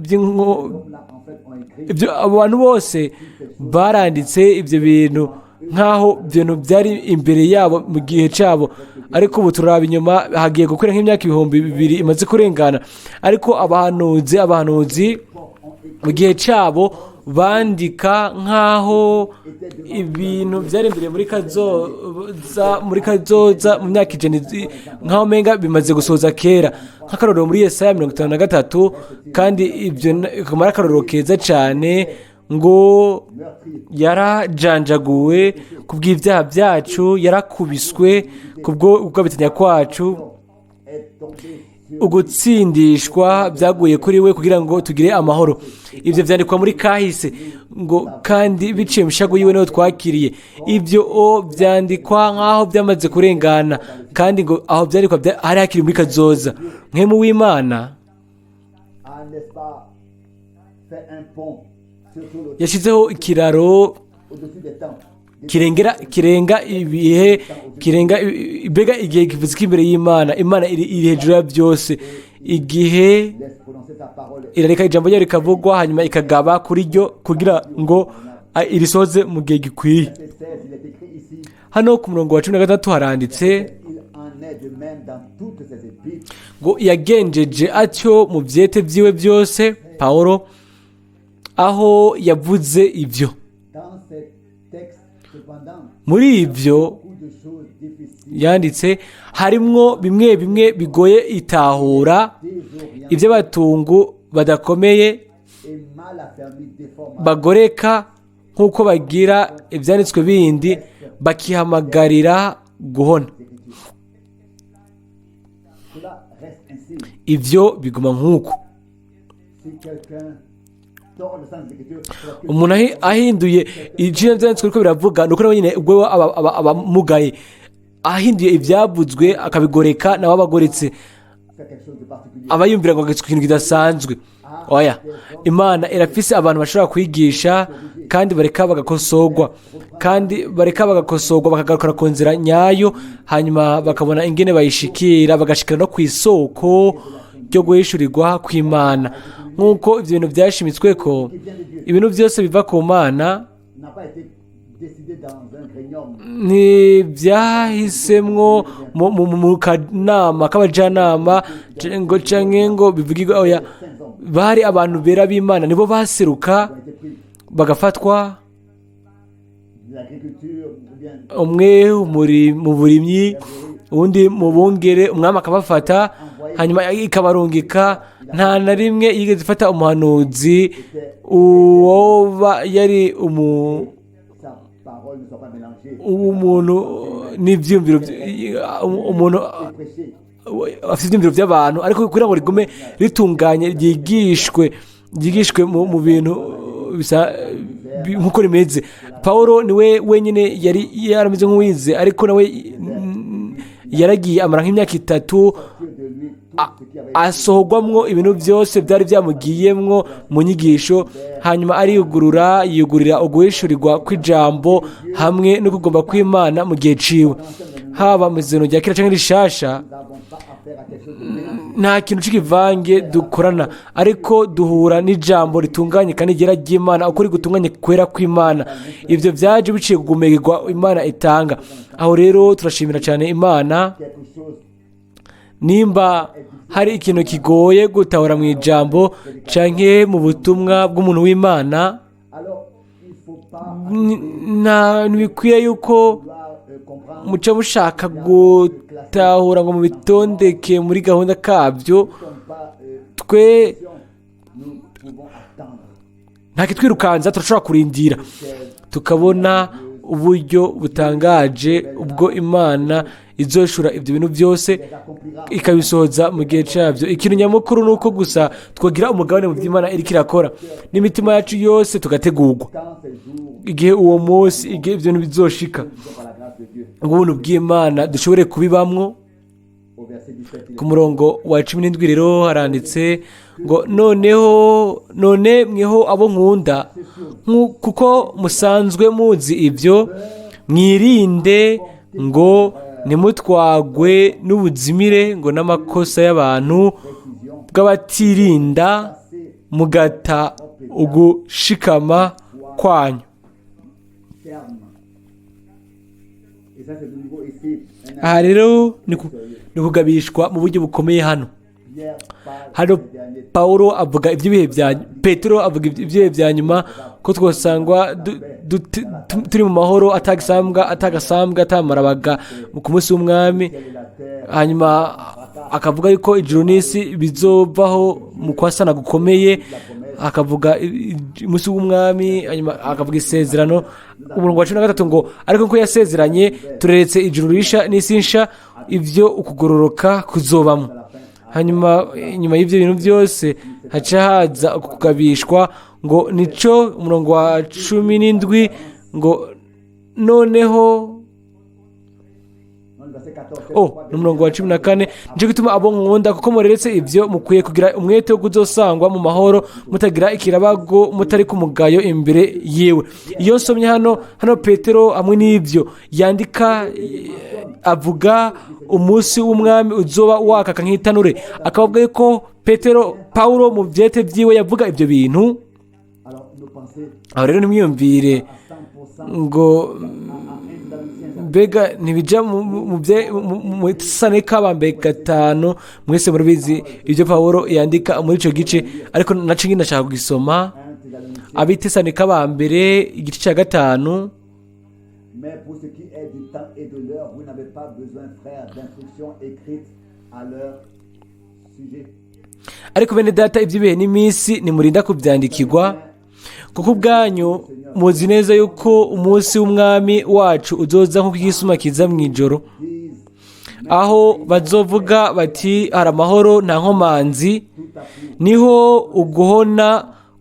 fait, ont écrit ibyo abantu bose baranditse ibyo bintu nk'aho ibintu byari imbere yabo mu gihe cyabo, ariko ubu turaba inyuma, hagiye gukora nk'imyaka 2000 imaze kurengana. Ariko abahanuzi mu gihe cyabo bandika nk'aho ibintu byari imbere muri kazoza mu myaka 100, nk'aho umenga bimaze gusoza kera. Nk'akarorero muri Yesaya 53, kandi ibyo kamara akarorero keza cyane ngo: "Yarajanjaguwe ku bw'ibyaha byacu, yarakubiswe kubwo ugabitanya kwacu, est tombé sur ugutsindishwa byaguye kuri we kugira ngo tugire amahoro." Ibyo byandikwa muri kahise ngo: "Kandi biciye mu ishago yiwe niho twakiriye." Ibyo byandikwa nk'aho byamaze kurengana, kandi ngo aho byandikwa hari hakiri muri kazoza. Mpwemu w'Imana a, n'est-ce pas, fait un pont, surtout le yashyizeho ikiraro. au-dessus des temps. Kirengera, kirenga ibihe, kirenga mbega igihe kivuze ko imbere y'Imana, Imana iri hejuru ya byose. Igihe Laisse prononcer sa parole. irareka ijambo ryayo rikavugwa, hanyuma ikagaba kuri ryo kugira ngo irisohoze mu gihe gikwiye. Verset 16, il est écrit ici, Hano ku murongo wa 16 haranditse il en est de même dans toutes ses épîtres. ngo yagenjeje atyo mu byete byiwe byose, Pawulo, aho yavuze ibyo. Dans ces textes, cependant, Muri ibyo beaucoup de choses difficiles, yanditse harimwo bimwe bimwe bigoye itahura, désorientantes iby'abatungu badakomeye et mal affermies déformations bagoreka nk'uko bagira ibyanditswe bindi, bakihamagarira guhona. des Écritures. Cela reste ainsi. Ibyo biguma nk'uko. Si quelqu'un tord le sens des Écritures, c'est parce que Umuntu ahinduye ibyo byanditswe ariko biravuga, ni uko nawe nyine ubwo aba amugaye ahinduye ibyavuzwe akabigoreka, nawe aba agoretse. c'est quelque chose de particulier. Aba yumvira ngo agetswe ikintu kidasanzwe. Oya, Imana irafise abantu bashobora kwigisha kandi bareka bagakosorwa, kandi bareka bagakosorwa, bakagarukana ku nzira nyayo, hanyuma bakabona ingene bayishikira, bagashikira no ku isoko ryo guhishurirwa kw'Imana, nk'uko ibyo bintu byashimitswe ko ibintu byose biva ku Mana N'a pas été décidé dans un grenium. ntibyahisemwo mu kanama k'abajanama ngo canke ngo bivugirwe. Oya, bari abantu bera b'Imana, nibo baseruka Ont été pris bagafatwa. De l'agriculture ou bien Umwe mu burimyi, uwundi mu bungere, umwami akabafata, hanyuma ikabarungika. Nta na rimwe yigeze ifata umuhanuzi uwoba yari sa parole ne soit pas mélangée. umuntu n'ibyiyumviro umuntu Et prêcher afite ibyiyumviro by'abantu, ariko kugira ngo rigume ritunganye, ryigishwe mu bintu bisa nk'uko rimeze. Paul niwe wenyine yari yarameze nk'uwize, ariko nawe yaragiye amara nk'imyaka 3 sortir de lui tout ce qui avait asohorwamwo ibintu byose byari byamugiyemwo mu nyigisho, hanyuma ariyugurura, yiyugurira uguhishurirwa kw'ijambo hamwe no kugomba kw'Imana mu gihe ciwe, haba mu izeno rya kera canke rishasha. Nous n'avons pas affaire à quelque chose de mélangé. Nta kintu cy'ikivange dukorana, ariko duhura n'ijambo ritunganye kandi ryera ry'Imana, ukuri gutunganye kwera kw'Imana. Ibyo byaje biciye kugumirwa Imana itanga. Aho rero turashimira cyane Imana. Quelque chose Nimba hari ikintu kigoye gutahura mu ijambo canke mu butumwa bw'umuntu w'Imana, Alors, il ne faut pas ntibikwiye yuko vouloir comprendre. muca mushaka gutahura ngo mubitondeke muri gahunda kabyo. Nous ne sommes pas Twe nous pouvons attendre. Nta kitwirukanza, turashobora kurindira tukabona uburyo butangaje ubwo Imana izoshura ibyo bintu byose Les accomplira. ikabisohoza mu gihe cyabyo. Ikintu nyamukuru ni uko gusa twagira umugabane mu by'Imana iriko irakora n'imitima yacu yose, tugategurwa Quand ces jours, igihe uwo munsi, igihe ibyo bintu bizoshika, nous par la grâce de Dieu. Ubuntu bw'Imana dushobore kubibamwo. Au verset 17, il est Ku murongo wa 17 rero haranditse ngo noneho none mweho abo nkunda, kuko musanzwe muzi ibyo, mwirinde ngo ntimutwagwe n'ubuzimire ngo n'amakosa y'abantu précision bw'abatirinda, passé mugata ugushikama kwanyu. ferme. Et ça, c'est de nouveau ici un Aha rero ni kugabishwa mu buryo bukomeye hano. Pierre parle Hano des derniers Paulo avuga iby'ibihe bya Petero, avuga iby'ibihe bya nyuma, ko twasangwa turi mu mahoro, atagasambwa, atagasambwa, atamarabaga ku munsi w'Umwami. Ciel et la terre. Hanyuma akavuga yuko ijuru n'isi bizovaho mu kwasana gukomeye, akavuga umunsi w'Umwami, hanyuma akavuga isezerano. Umurongo wa 13 ngo ariko nkuko yasezeranye, tureretse ijuru risha n'isi nsha, ibyo ukugororoka kuzobamo. Hanyuma inyuma y'ibyo bintu byose haca haza ukugabishwa ngo nico umurongo wa 17 ngo noneho Non, le verset Oh, ni umurongo wa 14. Nicyo gituma abo nkunda, kuko mureretse ibyo, mukwiye kugira umwete wo kuzosangwa mu mahoro, mutagira ikirabago, mutari ku mugayo imbere yiwe. Iyo nsomye hano Petero hamwe n'ibyo yandika, avuga umunsi w'umwami uzoba wakaka nk'itanure, akavuga yuko Petero, Paulo mu byete byiwe yavuga ibyo bintu. Alors, nos pensées Aho rero ntimwiyumvire à 100% ngo à 1 Thessaloniciens mbega ntibijya mu Tesalonike ba mbere 5. Mwese murabizi ibyo Pawulo yandika muri icyo gice, ariko nacyo nyine ndashaka kugisoma. 1 Thessaloniciens. Abitesalonike ba mbere igice cya 5. Mais pour ce qui est du temps et de l'heure, vous n'avez pas besoin, frères, d'instructions écrites à leur sujet. Ariko bene data, iby'ibihe n'iminsi nimurinda kubyandikirwa, kuko ubwanyu muzi neza yuko umunsi w'umwami wacu uzoza nk'uko igisuma kiza mu ijoro. Disent Aho bazovuga bati: "Hari amahoro, nta nkomanzi", niho uguhona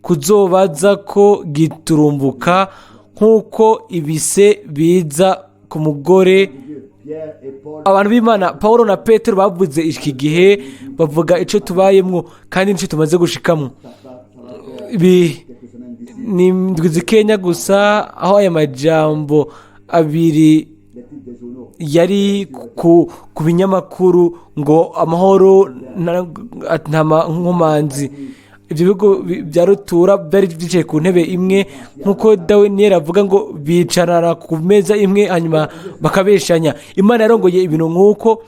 kuzobaza ko giturumbuka nk'uko ibise biza ku mugore. Dieu, Pierre et Paul Abantu b'Imana, Paul na Petero bavuze iki gihe, bavuga icyo tubayemwo kandi n'icyo tumaze gushikamo. Ça va, ça va faire Ibi quelques semaines d'ici. ni indwi zikenya gusa aho aya majambo abiri Les titres des journaux. yari ku binyamakuru ngo amahoro, nta nkomanzi. Ibyo bihugu bya rutura byari byicaye ku ntebe imwe, nk'uko Daniel avuga ngo bicarana ku meza imwe, hanyuma bakabeshanya. Imana yarongoye ibintu nk'uko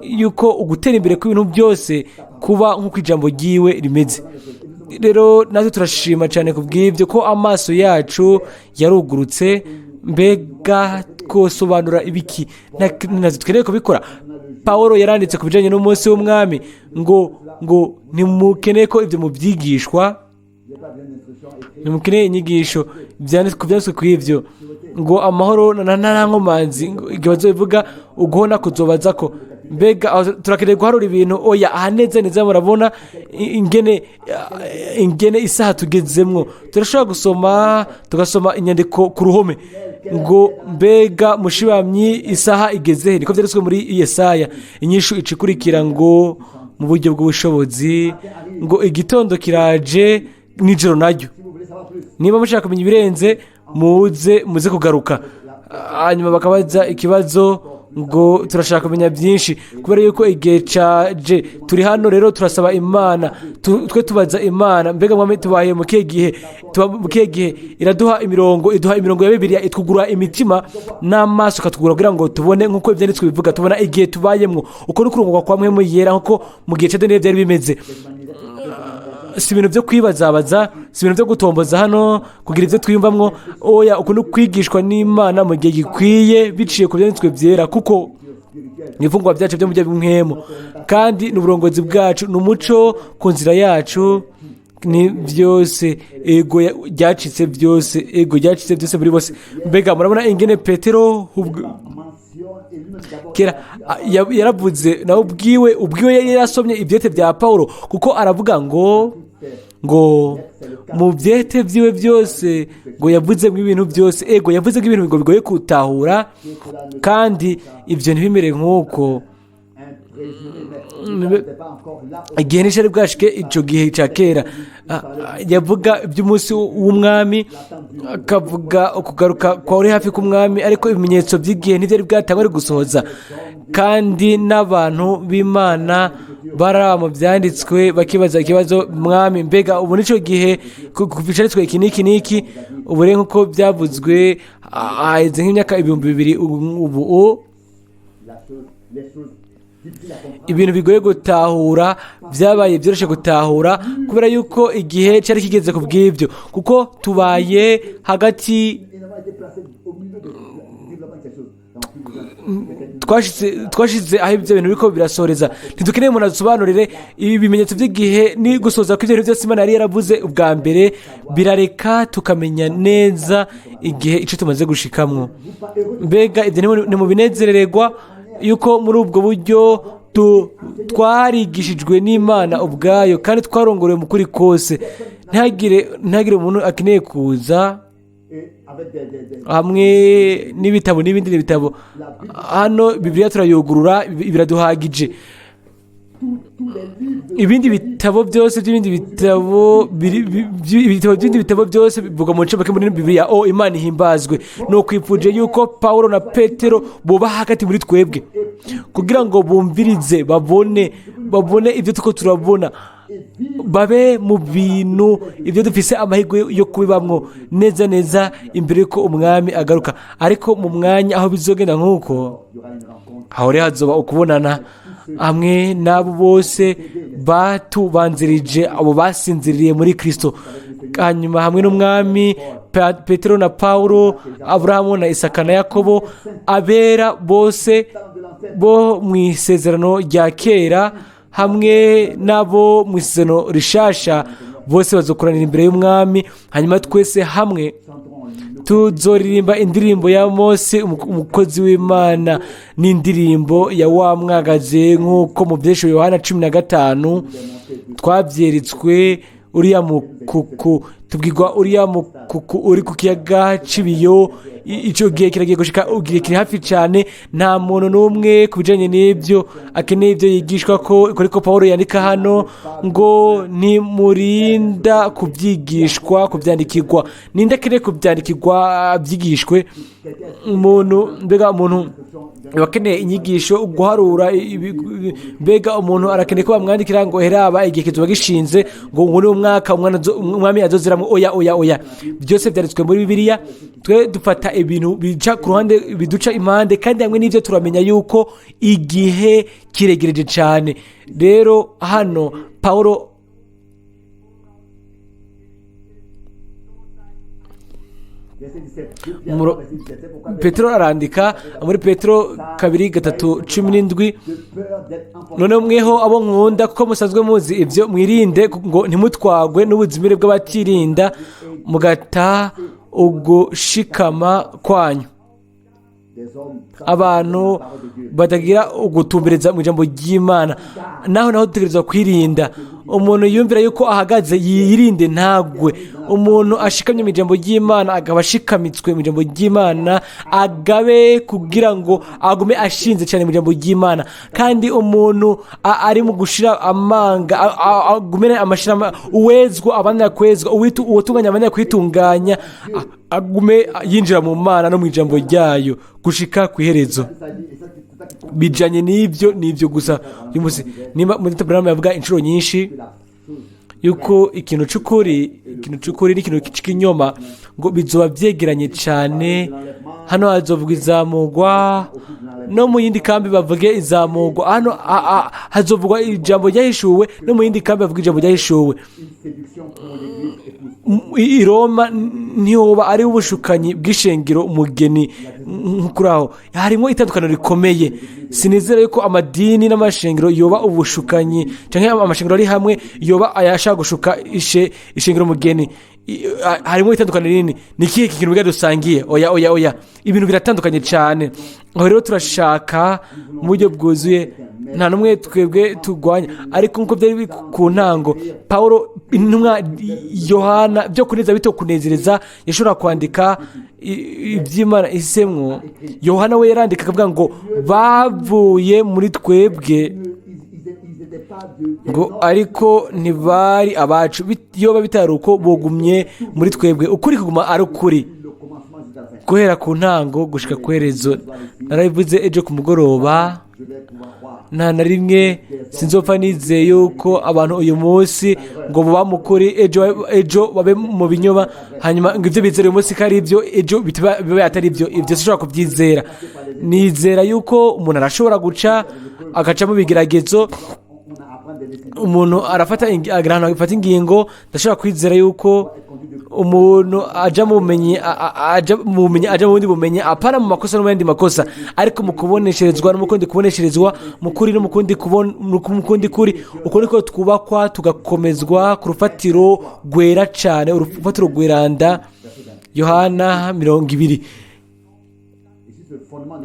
yuko ugutera imbere kw'ibintu byose kuba nk'uko ijambo ryiwe rimeze. Rero natwe turashima cyane ku bw'ibyo, ko amaso yacu yarugurutse. Mbega twosobanura ibiki? Ntazo twereye kubikora. Paul yaranditse ku bijyanye n'umunsi w'umwami ngo ntimukeneye ko ibyo mubyigishwa. J'ai pas besoin d'instructions écrites. Ntimukeneye inyigisho byanditswe ku ibyo, ngo amahoro nta nkomanzi, ngo igihe bazobivuga uguhona kuzobaza ko. Mbega aho turakeneye guharura ibintu? Oya. Aha neza neza murabona ingene isaha tugezemwo. Turashobora gusoma, tugasoma inyandiko ku ruhome ngo: "Mbega mushibamyi, isaha igeze he?" Niko byanditswe muri Yesaya. Inyishu ikurikira ngo mu buryo bw'ubushobozi ngo igitondo kiraje nijoro naryo. Si vous voulez savoir plus, Niba mushaka kumenya ibirenze, muze kugaruka. Hanyuma bakabaza ikibazo ngo: "Turashaka kumenya byinshi kubera yuko igihe caje." Turi hano rero, turasaba Imana. Twe tubaza Imana: "Mbega mwami, tubaye mu kihe gihe? Tuba mu kihe gihe?" Iraduha imirongo, iduha imirongo ya Bibiliya, itwugura imitima n'amaso, ikatwugura kugira ngo tubone nk'uko ibyanditswe bivuga, tubona igihe tubayemwo. Uko ni kurungurwa kwa Mpwemu Yera, nk'uko mu gihe cya Daniyeli byari bimeze. Si ibintu byo kwibazabaza, si ibintu byo gutomboza hano kugira ibyo twiyumvamwo. Oya, uku ni kwigishwa n'Imana mu gihe gikwiye biciye ku byanditswe byera, kuko ni ibifungurwa byacu byo mu buryo bw'impwemu, kandi ni uburongozi bwacu, ni umuco ku nzira yacu, ni byose. Ego ryacitse byose, ego ryacitse byose muri bose. Mbega murabona ingene Petero mentionne et lui-même d'abord kera yaravuze nawe ubwiwe yari yarasomye ibyete bya Paulo, kuko aravuga ngo mu byete byiwe byose ngo yavuzemo ibintu byose. Ego, yavuze ko ibintu ngo bigoye gutahura, kandi ibyo ntibimere nk'uko un présumé, mais il n'était pas encore là. Igihe nticari bwashike icyo gihe cya kera. Yavuga iby'umunsi w'umwami, akavuga ukugaruka kwa uri hafi k'umwami, ariko ibimenyetso by'igihe ntibyari bwatangwe ari gusohoza. Kandi n'abantu b'Imana baraba mu byanditswe, bakibaza ikibazo: "Mwami, mbega ubu nicyo gihe ku cyanditswe iki n'iki n'iki?" Ubu rero nk'uko byavuzwe, haheze nk'imyaka 2000 ubu. La chose, les choses difficiles à comprendre. Ibintu bigoye gutahura byabaye byoroshye gutahura, kubera yuko igihe cyari kigeze ku bw'ibyo, kuko tubaye hagati. Et nous avons été placés au milieu du développement de ces choses. Donc, plus besoin de Twashize aho ibyo bintu biriko birasoreza. Ntidukeneye umuntu adusobanurire ibi bimenyetso by'igihe ni gusoza kw'ibyo bintu byose Imana yari yaravuze ubwa mbere. Birareka tukamenya neza igihe icyo tumaze gushikamwo. Mbega ibyo ni mu binezerererwa yuko muri ubwo buryo twarigishijwe n'Imana ubwayo, kandi twarongorewe mu kuri kose. Ntihagire umuntu akeneye kuza Et Hamwe n'ibitabo n'ibindi n'ibitabo. Hano Bibiliya turayugurura, biraduhagije. Ibindi bitabo byose by'ibindi bitabo, ibitabo by'ibindi bitabo byose bivuga mu ncamake muri Bibiliya. O Imana ihimbazwe! Ni ukwifuje yuko Pawulo na Petero buba hagati muri twebwe kugira ngo bumvirize, babone ibyo tuko turabona, babe mu bintu ibyo dufise amahirwe yo kubibamwo neza neza imbere y'uko umwami agaruka. Ariko mu mwanya aho bizogenda nk'uko, aho rero hazoba ukubonana hamwe n'abo bose batubanzirije, abo basinziriye muri Kristo, hanyuma hamwe n'umwami Petero na Paulo, Aburahamu na Isaka na Yakobo, abera bose bo mu isezerano rya kera hamwe n'abo mu isezerano rishasha, bose bazokoranira imbere y'umwami. Hanyuma twese hamwe tuzoririmba indirimbo ya Mose umukozi w'Imana, n'indirimbo ya wa mwagaze, nk'uko mu byesho Yohana 15 twabyeretswe. Uriya mukuku tubwirwa, uriya mukuku uri ku kiyaga cy'ibiyo, icyo gihe kiragiye gushika, igihe kiri hafi cyane. Nta muntu n'umwe ku bijyanye n'ibyo akeneye ibyo yigishwa ko, ariko Paul yandika hano ngo ntimurinda kubyigishwa, kubyandikirwa. Ninde akeneye kubyandikirwa byigishwe? Umuntu, mbega umuntu akeneye inyigisho, guharura, mbega umuntu arakeneye ko bamwandikira ngo heraba igihe kizoba gishinze, ngo ngo ni umwaka umwami azoziramo? Oya, oya, oya, byose byanditswe muri Bibiliya. Twe dufata ibintu bica ku ruhande, biduca impande, kandi hamwe n'ibyo turamenya yuko igihe kiregereje cyane. Rero hano Paulo Petero arandika muri Petero 2:3-17, noneho mweho abo nkunda, kuko musanzwe muzi ibyo, mwirinde ngo ntimutwagwe n'ubuzimire bw'abatirinda, mugata ugushikama kwanyu. Abantu batagira ugutumbereza mu ijambo ry'Imana, naho dutegerezwa kwirinda. Umuntu yumvira yuko ahagaze yirinde ntagwe. Umuntu ashikamye mu ijambo ry'Imana, akaba ashikamitswe mu ijambo ry'Imana, agabe kugira ngo agume ashinze cyane mu ijambo ry'Imana. Kandi umuntu ari mu gushira amanga, agumene amashira, uwezwa abandi akwezwa, uwutunganya abandi akwitunganya, agume yinjira mu Mana no mu ijambo ryayo gushika ku iherezo. Bijanye n'ibyo, n'ibyo gusa. Uyu munsi nimba muri Abrahamu yavuga inshuro nyinshi yuko ikintu c'ukuri n'ikintu c'ikinyoma ngo bizoba vyegeranye cane. Hano hazovuga izamugwa, no mu yindi kambi bavuge izamugwa. Hano hazovugwa ijambo ryahishuwe, no mu yindi kambi bavuge ijambo ryahishuwe. I Roma ntihoba ari ubushukanyi bw'ishengero umugeni kuri aho harimo itandukaniro rikomeye. Sinizera yuko amadini n'amashengero yoba ubushukanyi, canke amashengero ari hamwe yoba ayashaka gushuka ishengero umugeni. Harimo itandukaniro rinini. Ni ikihe kintu biga dusangiye? Oya, oya, oya, ibintu biratandukanye cyane. Aho rero turashaka mu buryo bwuzuye, nta n'umwe twebwe turwanya, ariko nk'uko byari biri ku ntango, Paulo intumwa Yohana byo kuneza bito kunezereza yashobora kwandika iby'Imana isemwo. Yohana we yarandika akavuga ngo bavuye muri twebwe, ngo ariko ntibari abacu, iyo bitari uko bogumye muri twebwe. Ukuri kuguma ari ukuri guhera ku ntango gushika ku iherezo. Narabivuze ejo ku mugoroba, nta na rimwe sinzopfa nizeye yuko abantu uyu munsi ngo buba mu kuri, ejo babe mu binyoma, hanyuma ngo ibyo bizera uyu munsi ko ari ibyo, ejo bibe atari ibyo. Ibyo sinshobora kubyizera. Nizera yuko umuntu arashobora guca agaca mu bigeragezo, umuntu arafata ahantu agafata ingingo. Ndashobora kwizera yuko umuntu aja mu bumenyi, aja mu bumenyi, aja mu bundi bumenyi, apana mu makosa no mu yandi makosa, ariko mu kubonesherezwa no mu kundi kubonesherezwa, mu kuri no mu kundi kubon-, mu kundi kuri. Uko niko twubakwa tugakomezwa ku rufatiro rwera cyane, urufatiro rweranda. Yohana 20.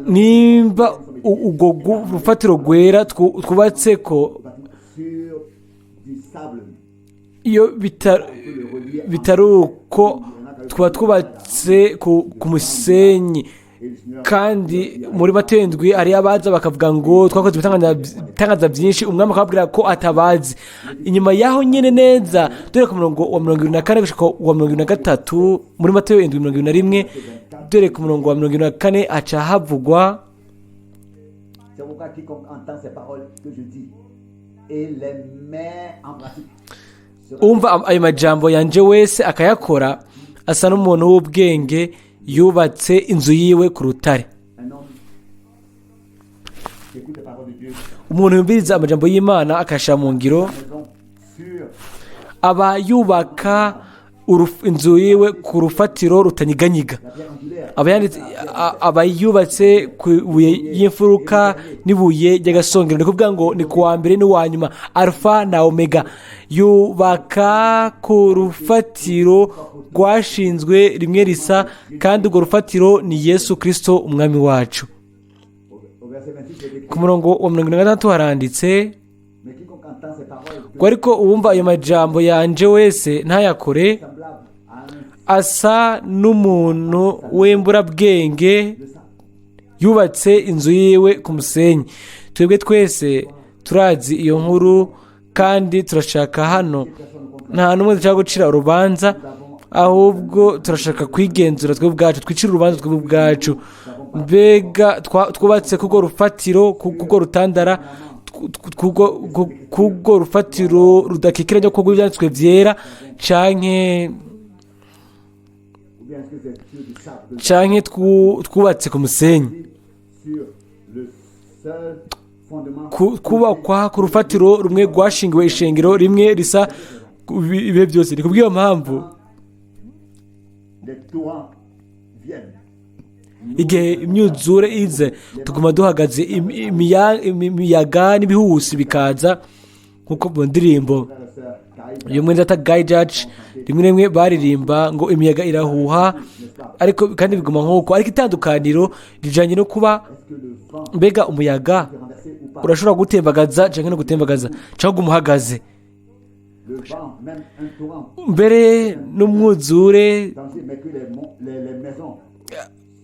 Nimba ubwo rufatiro rwera twubatse ko iyo bitari uko Tuba twubatse ku musenyi. Kandi muri Matayo 7 hari abaza bakavuga ngo twakoze ibitangaza byinshi, umwami akababwira ko atabazi. Inyuma yaho nyene neza, dore ku murongo wa 74 gushika wa 73, muri Matayo 7:71, dore ku murongo wa 74 haca havugwa: C'est pourquoi quiconque entend ces paroles que je dis et les met en pratique sera Umva ayo majambo yanje wese akayakora asa n'umuntu w'ubwenge yubatse inzu yiwe ku rutare. Un homme qui écoute les paroles de Dieu, Umuntu yumviriza amajambo y'Imana akayashyira mu ngiro maison sur aba yubaka inzu yiwe ku rufatiro rutanyiganyiga. La pierre angulaire. Aba yubatse ku ibuye y'imfuruka n'ibuye ry'agasongero, ni kuvuga ngo ni ku wa mbere n'uwa nyuma, Alfa na Omega. Yubaka ku rufatiro rwashinzwe rimwe risa, kandi urwo rufatiro ni Yesu Kirisito umwami wacu. Au verset 26, il est écrit, Ku murongo wa 46 haranditse Mais quiconque entend ces paroles ngo ariko uwumva ayo majambo yanje wese ntayakore semblable à un asa n'umuntu w'imburabwenge de ça. yubatse inzu yiwe ku musenyi. Twebwe twese turazi iyo nkuru, kandi turashaka hano, nta n'umwe dushaka gucira urubanza, ahubwo turashaka kwigenzura twebwe ubwacu, twicira urubanza twebwe ubwacu. Mbega twubatse kurwo rufatiro, kurwo rutandara, kurwo rufatiro rudakikiranya ko rw'ibyanditswe byera, canke Ou bien est-ce que c'est sur du sable canke twubatse ku musenyi? Sur le seul fondement Kubakwa ku rufatiro rumwe rwashingiwe ishengero rimwe risa ibihe byose. Ni kubw'iyo mpamvu les torrents viennent. igihe imyuzure ize tuguma duhagaze, imiyaga n'ibihuhusi bikaza, nk'uko mu ndirimbo Frères et sœurs, Caïn, uyu mwene data Guy Judge rimwe na rimwe baririmba ngo imiyaga irahuha, ariko kandi biguma nk'uko. Ariko itandukaniro rijanye no kuba est-ce que le vent mbega umuyaga peut renverser ou pas? urashobora gutembagaza canke no gutembagaza, canke kuguma uhagaze? Le vent, même un torrent, Mbere n'umwuzure, danger, mais que les maisons,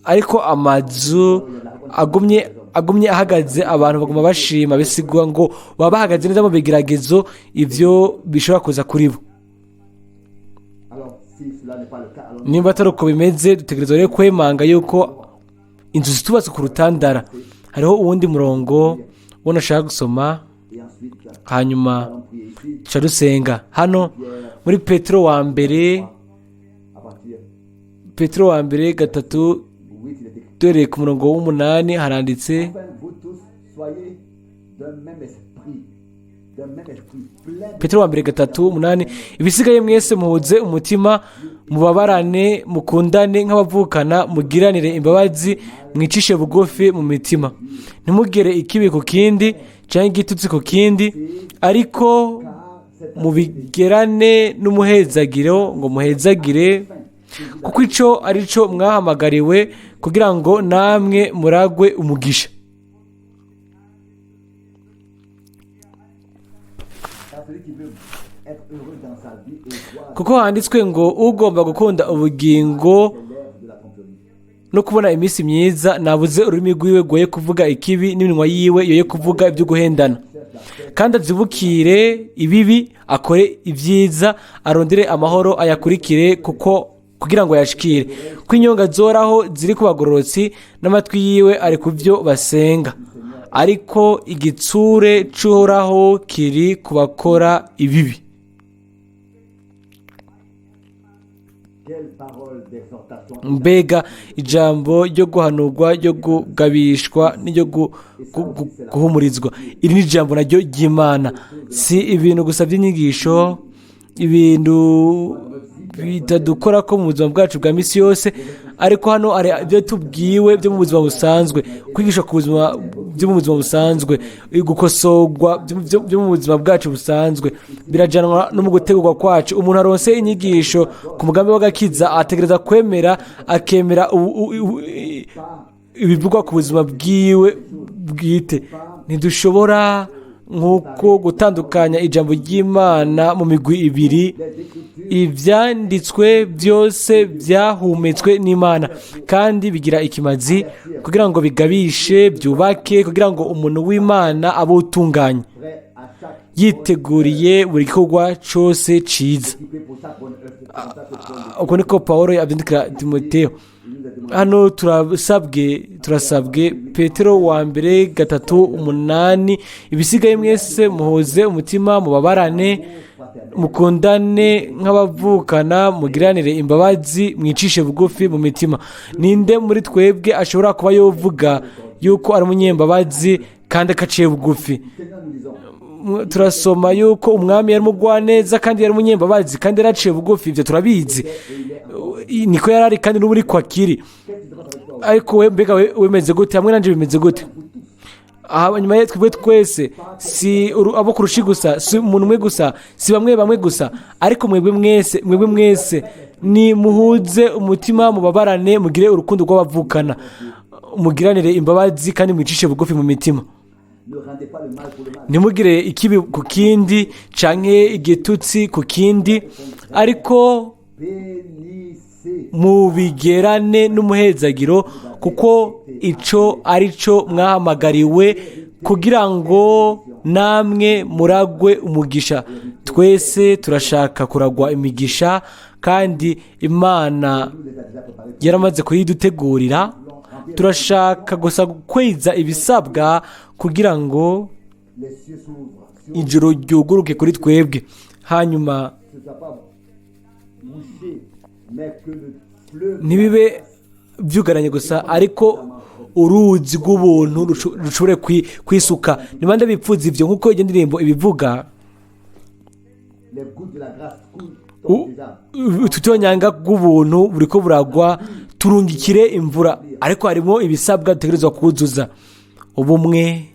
ariko amazu agumye ahagaze, abantu baguma bashima. Bisigwa ngo baba bahagaze neza mu bigeragezo ivyo bishobora kuza kuri bo. Alors, si cela n'est pas le cas, alors Nimba atari uko bimeze, dutegerezwa rero kwemanga yuko inzu zitubatse ku rutandara. Hariho uwundi murongo wo nashaka gusoma, et ensuite, hanyuma nous allons prier ici, tuca dusenga hano muri Petero wa mbere, à partir Petero wa mbere 3, 8, il est écrit. dore ku murongo w'8 haranditse: Enfin, vous tous, soyez d'un même esprit, d'un même esprit, plein de Petero wa mbere 3:8: Ibisigaye mwese muhuze umutima, mubabarane, mukundane nk'abavukana, mugiranire imbabazi, mwicishe bugufi mu mitima, ntimugere ikibi ku kindi cyangwa igitutsi ku kindi, ariko car c'est mubigerane n'umuhezagiro ngo muhezagire, kuko ico ari cyo mwahamagariwe, kugira ngo namwe muragwe umugisha. Car celui qui veut être heureux dans sa vie et voir Kuko handitswe ngo ugomba gukunda ubugingo les lèvres de la tromperie. no kubona iminsi myiza nabuze ururimi rwiwe rwoye kuvuga ikibi, n'iminwa yiwe yoye kuvuga ibyo guhendana, kandi azibukire ibibi, akore ibyiza, arondere amahoro, ayakurikire, kuko kugira ngo ayashikire, ko inyonga zoraho ziri ku bagororotsi, n'amatwi yiwe ari ku byo basenga, ariko igitsure c'Uhoraho kiri ku bakora ibibi. Quelle parole d'exhortation. Mbega ijambo ryo guhanurwa, ryo kugabishwa n'iryo guhumurizwa! Iri ni ijambo naryo ry'Imana, si ibintu gusa by'inyigisho, ibintu bitadukora ko mu buzima bwacu bwa misi yose, ariko hano hari ibyo tubwiwe byo mu buzima busanzwe, kwigisha ku buzima byo mu buzima busanzwe, gukosorwa byo mu buzima bwacu busanzwe, birajanwa no mu gutegurwa kwacu. Umuntu aronse inyigisho ku mugambi w'agakiza ategereza kwemera, akemera ibivugwa ku buzima bwiwe bwite. Ntidushobora Nk'uko gutandukanya ijambo ry'Imana mu migwi ibiri, ibyanditswe byose byahumetswe n'Imana kandi bigira ikimazi kugira ngo bigabishe, byubake, kugira ngo umuntu w'Imana abe utunganye, yiteguriye buri gikorwa cyose cyiza. Uko niko Paul yabyandikira Timoteyo. Hano turasabwe Petero wa mbere 3:8, ibisigaye mwese muhuze umutima, mubabarane, mukundane nk'abavukana, mugiranire imbabazi, mwicishe bugufi mu mitima. Ninde muri twebwe ashobora kuba yovuga yuko ari umunyembabazi kandi akaciye bugufi? Turasoma yuko umwami yari umugwaneza kandi yari umunyembabazi kandi yaraciye bugufi. Ibyo turabizi, niko yari ari kandi n'ubu ariko akiri. Ariko we mbega wemeze gute? Hamwe nanjye bimeze gute? Nyuma ye twebwe twese, si abo kurushi gusa, si umuntu umwe gusa, si bamwe bamwe gusa, ariko mwebwe mwese, mwebwe mwese ni muhuze umutima, mubabarane, mugire urukundo rw'abavukana, mugiranire imbabazi kandi mwicishe bugufi mu mitima. Ntimugire ikibi ku kindi canke igitutsi ku kindi, ariko mubigerane n'umuhezagiro, kuko ico ari cyo mwahamagariwe, kugira ngo namwe muragwe umugisha. Twese turashaka kuragwa imigisha, kandi Imana yaramaze kuyidutegurira. Turashaka gusa kweza ibisabwa kugira ngo ijuru ryuguruke kuri twebwe. Hanyuma ntibibe byugaranye gusa, ariko uruzi rw'ubuntu rushobore kwisuka. Ni bande bipfuza ibyo? Nk'uko iyo ndirimbo ibivuga, ututonyanga rw'ubuntu buriko buragwa, turungikire imvura. Ariko harimo ibisabwa dutegerezwa kuzuza: ubumwe,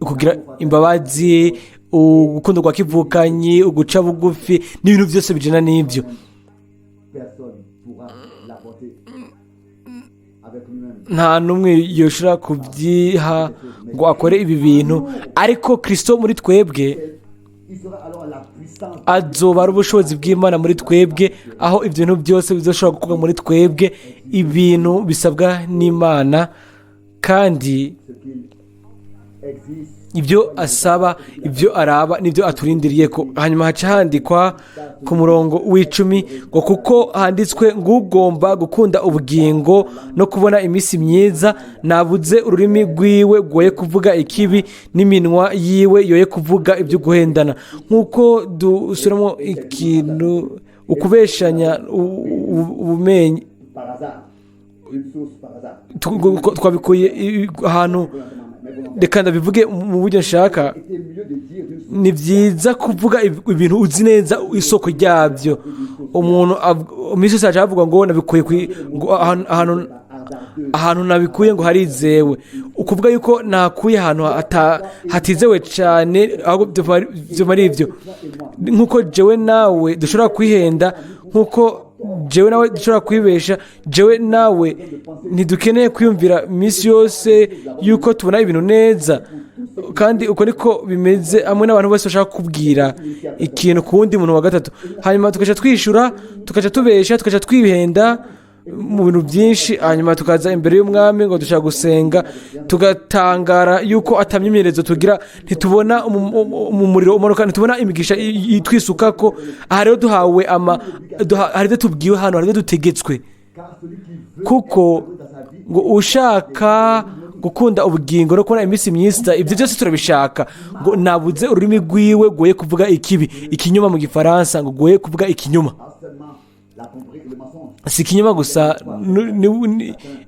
kugira imbabazi, urukundo rwa kivukanyi, uguca bugufi, n'ibintu byose bijana n'ibyo. Nta n'umwe yoshobora kubyiha ngo akore ibi bintu, ariko Kristo muri twebwe azoba ari ubushobozi bw'Imana muri twebwe, aho ibyo bintu byose bizoshobora gukorwa muri twebwe, ibintu bisabwa n'Imana, kandi ibyo asaba, ibyo araba, n'ibyo aturindiriye ko. Hanyuma haca handikwa ku murongo w'10 ngo kuko handitswe ngo ugomba gukunda ubugingo no kubona iminsi myiza, nabuze ururimi rwiwe rwoye kuvuga ikibi, n'iminwa yiwe yoye kuvuga ibyo guhendana. Nk'uko dusubiramo ikintu, ukubeshanya ubumenyi twabikuye ahantu. Reka ndabivuge mu buryo nshaka. Ni byiza kuvuga ibintu uzi neza isoko ryabyo. Umuntu iminsi yose aca avuga ngo nabikuye ngo ahantu nabikuye ngo harizewe. Ukuvuga yuko nakuye ahantu hatizewe cyane, ahubwo byo ari ibyo. Nk'uko jewe nawe dushobora kwihenda, nk'uko jewe nawe dushobora kwibesha, jewe nawe ntidukeneye kwiyumvira iminsi yose yuko tubona ibintu neza. Kandi uko niko bimeze hamwe n'abantu bose bashaka kubwira ikintu ku wundi muntu wa gatatu, hanyuma tugaca twishyura, tugaca tubesha, tugaca twihenda mu bintu byinshi, hanyuma tukaza imbere y'umwami ngo dushaka gusenga, tugatangara yuko atamyemerezo tugira, ntitubona umuriro umanuka, ntitubona imigisha itwisukako. Aha rero duhawe hari ibyo tubwiwe hano, hari ibyo dutegetswe, kuko ngo ushaka gukunda ubugingo no kubona iminsi myiza, ibyo byose turabishaka. Ngo nabuze ururimi rwiwe rwoye kuvuga ikibi, ikinyoma mu gifaransa, ngo rwoye kuvuga ikinyoma. Si ikinyoma gusa,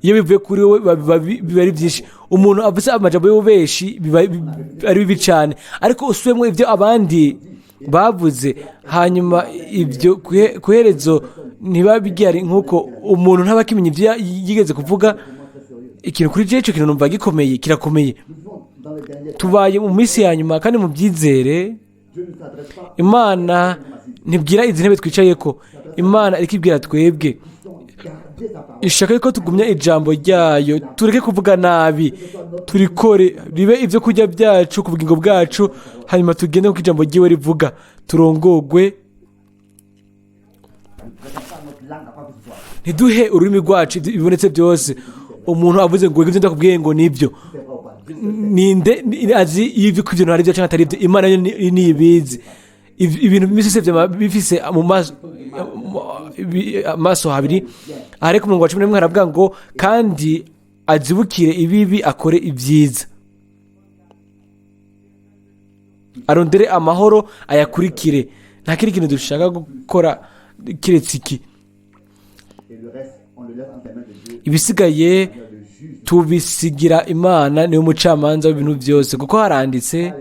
iyo bivuye kuri wowe biba ari byinshi. Umuntu avuze amajambo y'ububeshi biba ari bibi cyane, ariko usubiyemo ibyo abandi bavuze, hanyuma ibyo ku iherezo ntiba bigihari, nk'uko umuntu ntaba akimenya ibyo yigeze kuvuga. Ikintu kuri icyo kintu numva gikomeye, kirakomeye. Tubaye mu minsi ya nyuma, kandi mu byizere Imana ntibwira izi ntebe twicaye ko, Imana iriko ibwira twebwe Ishaka yuko tugumya ijambo ryayo, tureke kuvuga nabi, turikore ribe ibyo kurya byacu ku bugingo bwacu, hanyuma tugende kuko ijambo ryiwe rivuga, turongogwe. Ntiduhe ururimi rwacu ibibonetse byose. Umuntu avuze ngo ibyo ndakubwiye ngo nibyo, ninde azi ibyo ko ibyo ari byo cyangwa atari byo? Imana yo ntibizi. Ibintu bimeze bifise mu maso habiri. Ariko umurongo wa 11 haravuga ngo kandi azibukire ibibi akore ibyiza, arondere amahoro ayakurikire. Nta kindi kintu dushaka gukora kiretse iki. Ibisigaye tubisigira Imana, niwe mucamanza w'ibintu byose, kuko haranditse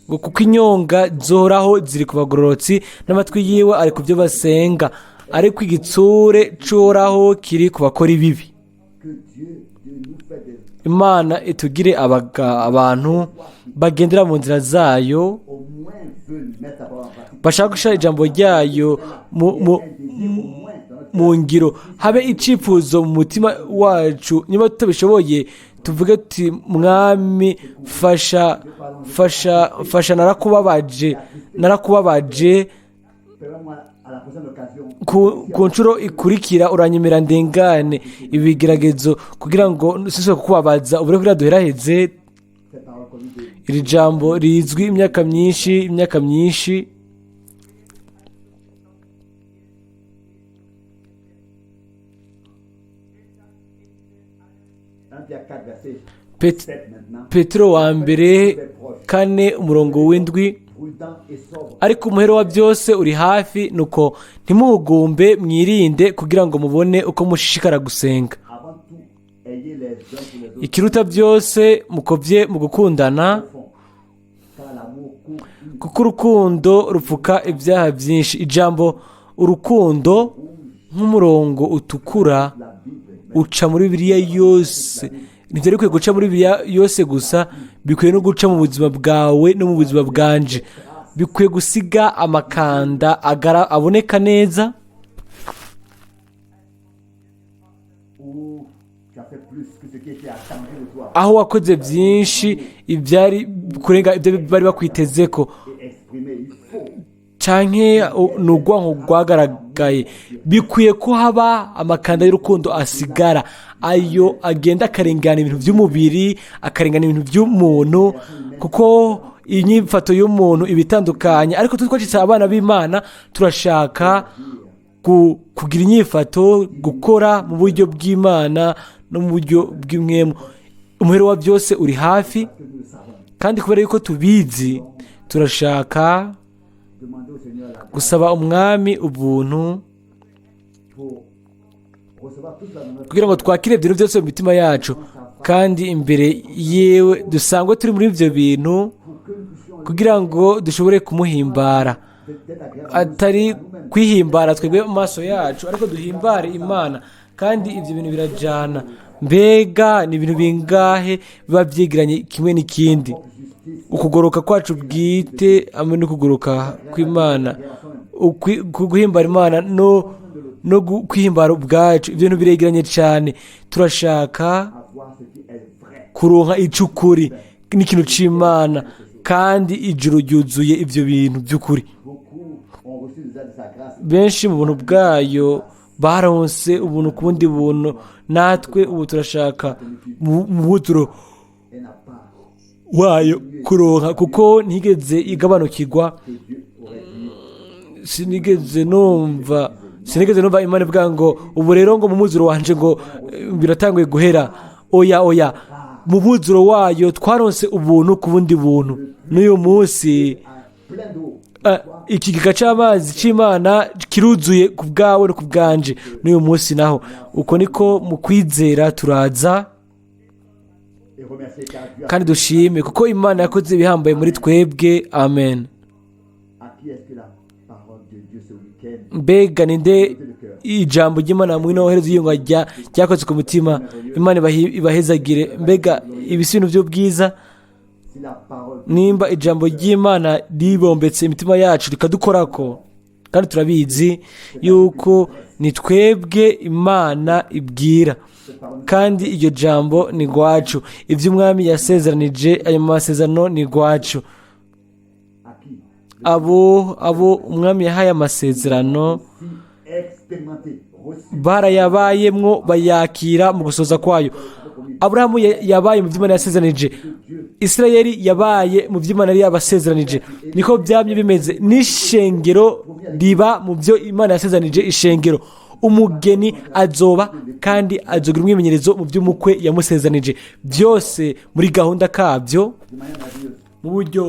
ngo kuko inyonga zoraho ziri ku bagororotsi n'amatwi yiwe ari ku byo basenga, ariko igitsure c'Uhoraho kiri ku bakora ibibi. Imana itugire abantu bagendera mu nzira zayo, bashaka gushyira ijambo ryayo mu ngiro, habe icyifuzo mu mutima wacu. Niba tutabishoboye tuvuge tuti mwami fasha fasha fasha, narakubabaje narakubabaje, ku nshuro ikurikira uranyemera ndengane ibigeragezo kugira ngo nsubire kukubabaza. Ubure kugira duheraheze iri jambo rizwi imyaka myinshi, imyaka myinshi. Petero wa mbere 4 umurongo w'7, ariko umuhero wa byose uri hafi, nuko ntimugumbe mwirinde kugira ngo mubone uko mushishikara gusenga. Ikiruta byose mukobye mu gukundana, kuko urukundo rupfuka ibyaha byinshi. Ijambo urukundo nk'umurongo utukura uca muri Bibiliya yose. Ntibyari bikwiye guca muri Bibiliya yose gusa, bikwiye no guca mu buzima bwawe no mu buzima bwanje. Bikwiye gusiga amakanda aboneka neza. Aho wakoze byinshi ibyari kurenga ibyo bari bakwiteze ko, canke nugwanko rwagaragaye, bikwiye ko haba amakanda y'urukundo asigara, ayo agenda akarengana ibintu by'umubiri, akarengana ibintu by'umuntu, kuko inyifato y'umuntu ibitandukanye. Ariko twacitse abana b'Imana, turashaka kugira inyifato, gukora mu buryo bw'Imana no mu buryo bw'imwemu. Umuhero wa byose uri hafi, kandi kubera yuko tubizi turashaka gusaba umwami ubuntu kugira ngo twakire ibintu byose mu mitima yacu, kandi imbere yewe dusangwe turi muri ibyo bintu, kugira ngo dushobore kumuhimbara, atari kwihimbara twebwe mu maso yacu, ariko duhimbare Imana. Kandi ibyo bintu birajyana. Mbega ni ibintu bingahe biba byegeranye kimwe n'ikindi? Ukugoroka kwacu bwite hamwe no kugoroka kw'Imana, guhimbara Imana no kwihimbara ubwacu, ibyo bintu biregeranye cyane. Turashaka kuronka icukuri n'ikintu c'Imana, kandi ijuru ryuzuye ibyo bintu by'ukuri. Benshi mu buntu bwayo baronse ubuntu ku bundi buntu, natwe ubu turashaka mu buturo wayo kuronka, kuko ntigeze igabanukirwa. Sinigeze numva Imana ivuga ngo ubu rero ngo mu muzuro wanje ngo biratanguye guhera. Oya oya, mu muzuro wayo twaronse ubuntu ku bundi buntu. N'uyu munsi ikigega c'amazi c'Imana kiruzuye ku bwawe no ku bwanje. N'uyu munsi naho uko niko mu kwizera turaza kandi dushime, kuko Imana yakoze ibihambaye muri twebwe. Amen. Mbega ninde ijambo ry'Imana mwino ohereza iyunga ryakoze ku mutima? Imana ibahezagire. Mbega ibisino by'ubwiza! Nimba ijambo ry'Imana ribombetse imitima yacu rikadukorako, Kandi turabizi yuko ni twebwe Imana ibwira, kandi iryo jambo ni rwacu. Ibyo umwami yasezeranije, ayo masezerano ni rwacu. À qui Abo umwami yahaye amasezerano si expérimenté, reçu, barayabayemwo, bayakira mu gusoza kwayo. Aburahamu yabaye mu by'Imana yasezeranije, Isirayeli yabaye mu by'Imana yari yabasezeranije. Niko byamye bimeze, n'ishengero riba mu byo Imana yasezeranije. Ishengero, umugeni azoba kandi azogira umwimenyerezo mu by'umukwe yamusezeranije, byose muri gahunda kabyo, de manière merveilleuse. mu buryo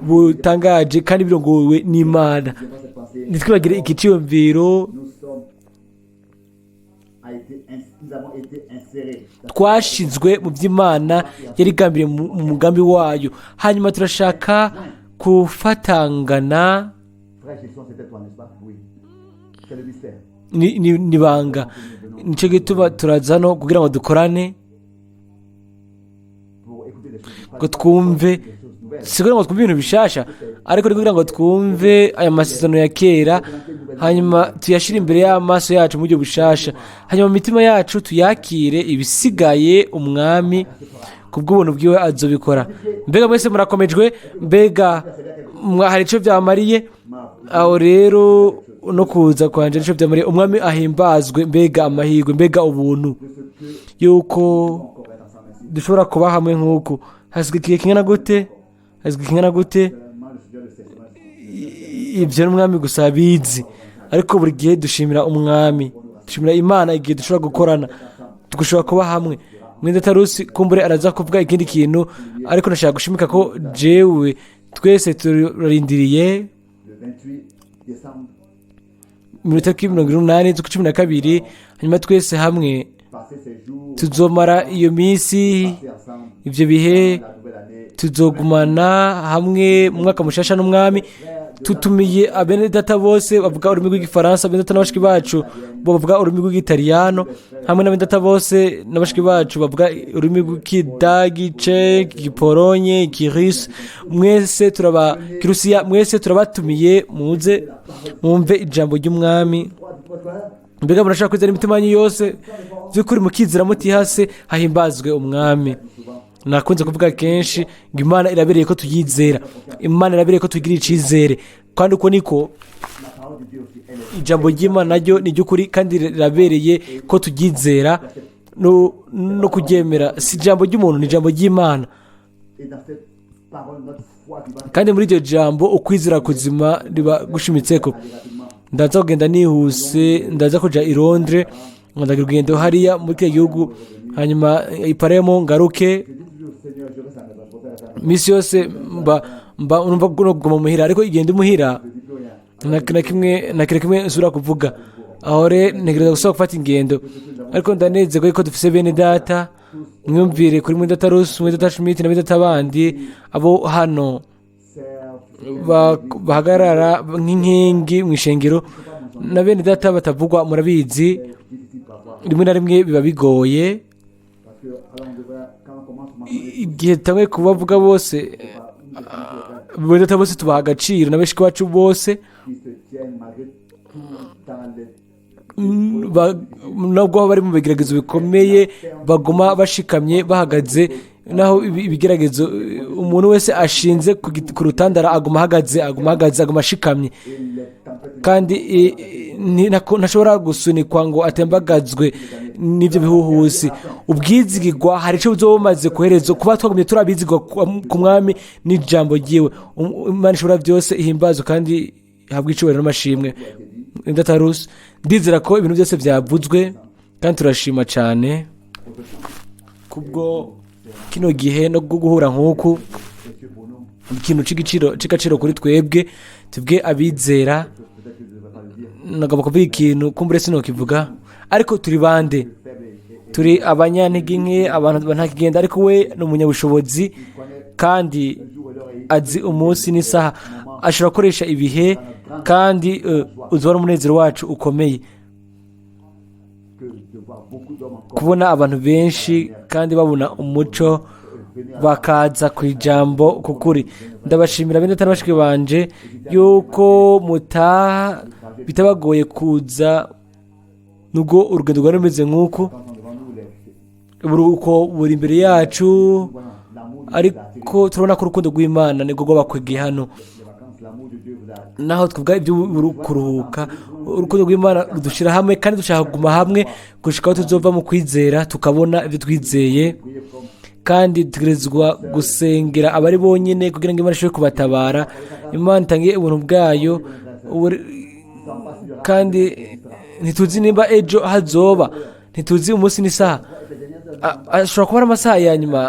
butangaje kandi birongowe n'Imana. Je pas cette pensée. Ntitwibagire ikiciyumviro. Nous sommes a été ins- nous avons été insérés dans Twashizwe mu by'Imana yari igambiriye mu mugambi wayo. Hanyuma turashaka kufatangana. Frère Gilson, c'était toi, n'est-ce pas? Oui. C'est le mystère. Ni banga, nicyo gituma turaza hano kugira ngo dukorane, Pour écouter des choses. ngo twumve, Des choses nouvelles. si kugira ngo twumve ibintu bishasha, ariko ni kugira ngo twumve aya masezerano ya kera, hanyuma tuyashyire imbere y'amaso yacu mu buryo bushasha, hanyuma mu mitima yacu tuyakire. Ibisigaye umwami ku bw'ubuntu bwiwe azobikora. Mbega mwese murakomejwe? Mbega hari icyo byamariye? Aho rero no kuza kwanje nicyo byamariye. Umwami ahimbazwe. Mbega amahirwe, mbega ubuntu De ce que yuko encore être ensemble ainsi. dushobora kuba hamwe nk'uku. Hasigaye igihe kingana gute? Hasigaye kingana gute? Seulement le Seigneur le sait. Seulement Ibyo n'umwami gusa abizi, ariko buri gihe dushimira umwami, dushimira Imana igihe dushobora gukorana, tugashobora kuba hamwe. Mwene Tarusi kumbure araza kuvuga ikindi kintu, ariko ndashaka gushimika ko jewe twese turarindiriye Le 28 décembre, 28 z'ukwa 12, hanyuma twese hamwe passer ces jours, tuzomara iyo minsi, passer ensemble ibyo bihe, la nouvelle année. tuzogumana hamwe mu mwaka mushasha n'umwami. Tutumiye abene data bose bavuga ururimi rw'igifaransa, bene data na bashiki bacu bo bavuga ururimi rw'igitaliyano, hamwe na bene data bose na bashiki bacu bavuga ururimi rw'ikidagi, cek, igiporonye, ikirusi, mwese turaba kirusiya, mwese turabatumiye, muze mwumve ijambo ry'umwami. Mbega murashaka kwizera imitima yanyu yose by'ukuri, mukizera mutihase? Hahimbazwe umwami. Nakunze kuvuga kenshi ngo Imana irabereye ko tuyizera, Imana irabereye ko tugira icyizere, kandi uko niko La parole de Dieu aussi, elle est ijambo ry'Imana naryo ni iry'ukuri kandi rirabereye ko turyizera no kuryemera. Si ijambo ry'umuntu, ni ijambo ry'Imana. Et dans cette parole, notre foi vivante Kandi muri iryo jambo ukwizera kuzima riba gushimitse ko. aller rapidement. Ndaza kugenda nihuse, ndaza kuja i Londres, ndagira urugendo hariya muri kiriya gihugu, hanyuma i Palermo ngaruke. Je dis toujours, Seigneur, je reste à la maison, je préfère rester à la maison. Iminsi yose mba numva no kuguma muhira, ariko igenda imuhira Je dis plus rien. na kimwe na kire kimwe nsubira kuvuga. Aho rero ntegereza gusaba gufata ingendo, ariko ndanezerwa yuko dufise bene data. Mwumvire kuri mwene data Rusi, mwene data Schmidt na bene data bandi abo hano Serve, bahagarara nk'inkingi mu ishengero, na bene data batavugwa, murabizi. c'est difficile parfois. Rimwe na rimwe biba bigoye. Parce que, alors on devrait, quand on commence à mentionner, Igihe tamwe kubavuga bose, bene data bose tubaha agaciro na benshi bacu bose, qui se tiennent malgré tout dans les nubwo baba bari mu bigeragezo bikomeye, baguma bashikamye bahagaze naho ibigeragezo. Umuntu wese ashinze ku rutandara aguma ahagaze, aguma ahagaze, aguma ashikamye, et les tempêtes. kandi ntashobora gusunikwa ngo atembagazwe n'ibyo bihuhusi. Ubwizigirwa hari icyo buzoba bumaze kohereza kuba twagumye turi abizigirwa ku mwami n'ijambo ryiwe. Imana ishobora byose ihimbazwe kandi ihabwe icyubahiro n'amashimwe. Ndatarusi, ndizera ko ibintu byose byavuzwe, kandi turashima cyane kubwo kino gihe no guhura nk'uku, Précieux pour nous. ikintu c'igaciro kuri twebwe, twebwe abizera. Peut-être que je ne devrais pas le dire. Nagomba kuvuga ikintu, kumbure sinokivuga, ariko turi bande? Faible et Turi abanyantege nke, abantu ntakigenda, ariko we ni umunyabushobozi kandi le jour et l'heure et azi umunsi n'isaha, ashobora gukoresha ibihe, kandi uzaba ari umunezero wacu ukomeye que de voir beaucoup d'hommes encore kubona abantu benshi kandi babona umuco. venir à Bakaza ku ijambo kukuri. Ndabashimira bene data na bashiki banje yuko mutaha bitabagoye kuza nubwo urugendo rwari rumeze nk'uku. Quand sont devant nous les Uburuhuko buri imbere yacu. Voyons, l'amour de Dieu vous a attiré. Ariko turabona ko urukundo rw'Imana nibwo rwabakwegeye hano. Les vacances, l'amour de Dieu vous a Naho twavuga ibyo kuruhuka, urukundo rw'Imana rudushyira hamwe kandi dushaka kuguma hamwe gushika aho tuzova mu kwizera tukabona ibyo twizeye. Prié comme Kandi dutegerezwa gusengera abari bonyine kugira ngo Imana ishobore kubatabara, Imana itange ubuntu bwayo. Kandi ntituzi nimba ejo hazoba, ntituzi umunsi n'isaha. Ashobora kuba ari amasaha ya nyuma,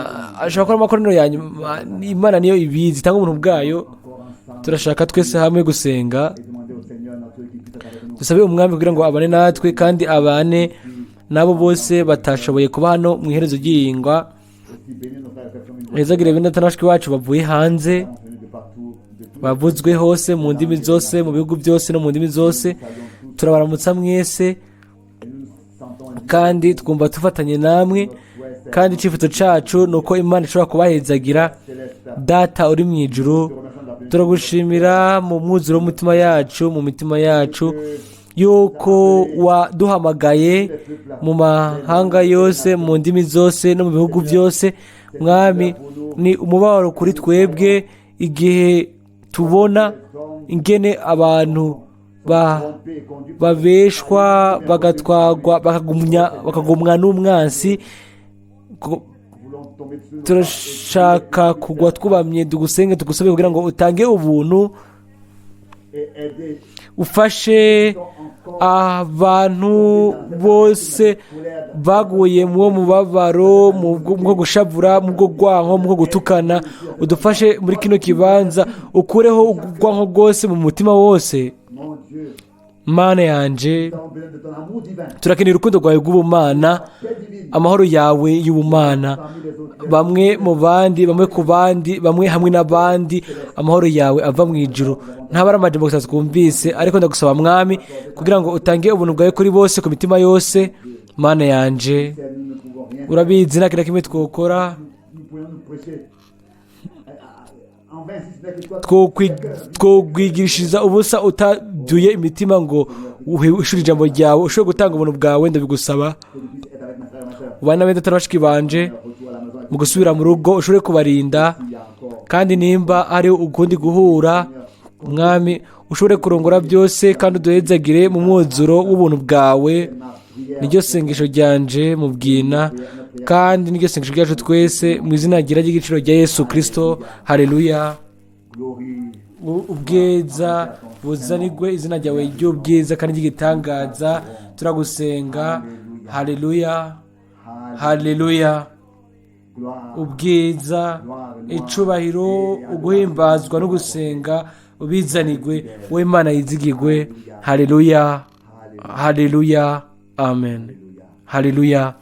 ashobora kuba ari amakoraniro ya nyuma. Imana niyo ibizi, itanga ubuntu bwayo. Turashaka twese hamwe gusenga. Et demander au Seigneur notre qui puisse être avec nous. Dusabe Umwami kugira ngo abane natwe kandi abane n'abo bose batashoboye kuba hano mu iherezo ry'iyingwa. Aussi bénir nos frères et sœurs comme une Hezagire bene data na bashiki bacu bavuye hanze, venus de partout, de tous bavuzwe hose, mu ndimi zose, mu bihugu byose no mu ndimi zose. Turabaramutsa mwese. Et nous nous sentons Kandi twumva tufatanye namwe, kandi icyifuzo cyacu ni uko Imana ishobora kubahezagira. Céleste. Data uri mu ijuru, turagushimira mu mwuzuro w'umutima yacu, mu mitima yacu, yuko waduhamagaye mu mahanga yose, mu ndimi zose no mu bihugu byose. Mwami, ni umubabaro kuri twebwe igihe tubona ingene abantu Trompés et conduits babeshwa, bagatwagwa, bakagumwa n'umwansi. Voulons tomber dessus. Turashaka kugwa twubamye, tugusenge, tugusabe kugira ngo utange ubuntu, Et aider ufashe abantu bose baguye mu wo mubabaro, mu bwo gushavura, mu bwo rwanko, mu bwo gutukana. Udufashe muri kino kibanza, ukureho urwanko rwose mu mutima wose. Mon Dieu, Mana yanje, nous avons besoin de ton amour divin, turakeneye urukundo rwawe rw'ubumana, paix divine amahoro yawe y'ubumana, parmi les autres. Bamwe mu bandi, bamwe ku bandi, bamwe hamwe n'abandi, amahoro yawe ava mu ijuru. Ntaba ari amajambo gusa twumvise, ariko ndagusaba, Mwami, kugira ngo utange ubuntu bwawe kuri bose, ku mitima yose. Mana yanje, Nous ne pouvons rien. urabizi, nta kintu na kimwe twokora. Nous pourrions nous prêcher en vain si ce n'est que toi. Twokwigishiriza ubusa utabyuye imitima ngo uhishure ijambo ryawe, ushobore gutanga ubuntu bwawe. Ndabigusaba. Que tu puisses être avec mes frères et ma soeur. Ubane na bene data na bashiki banje Retour à la maison. mu gusubira mu rugo, ushobore kubarinda. Il y a encore. Kandi nimba hari ukundi guhura, Mwami, ushobore kurongora byose kandi uduhezagire mu mwuzuro w'ubuntu bwawe. Ma prière. Niryo sengesho ryanje mu bwina kandi niryo sengesho ryacu twese mu izina ryera ry'igiciro rya Yesu Kirisito. Haleluya. Glory. Ubwiza buzanirwe izina ryawe ry'ubwiza kandi ry'igitangaza. Turagusenga. Haleluya, haleluya. Gloire. Ubwiza, icubahiro, uguhimbazwa no gusenga ubizanirwe wowe Imana yizigirwe. Haleluya, haleluya, amen, haleluya.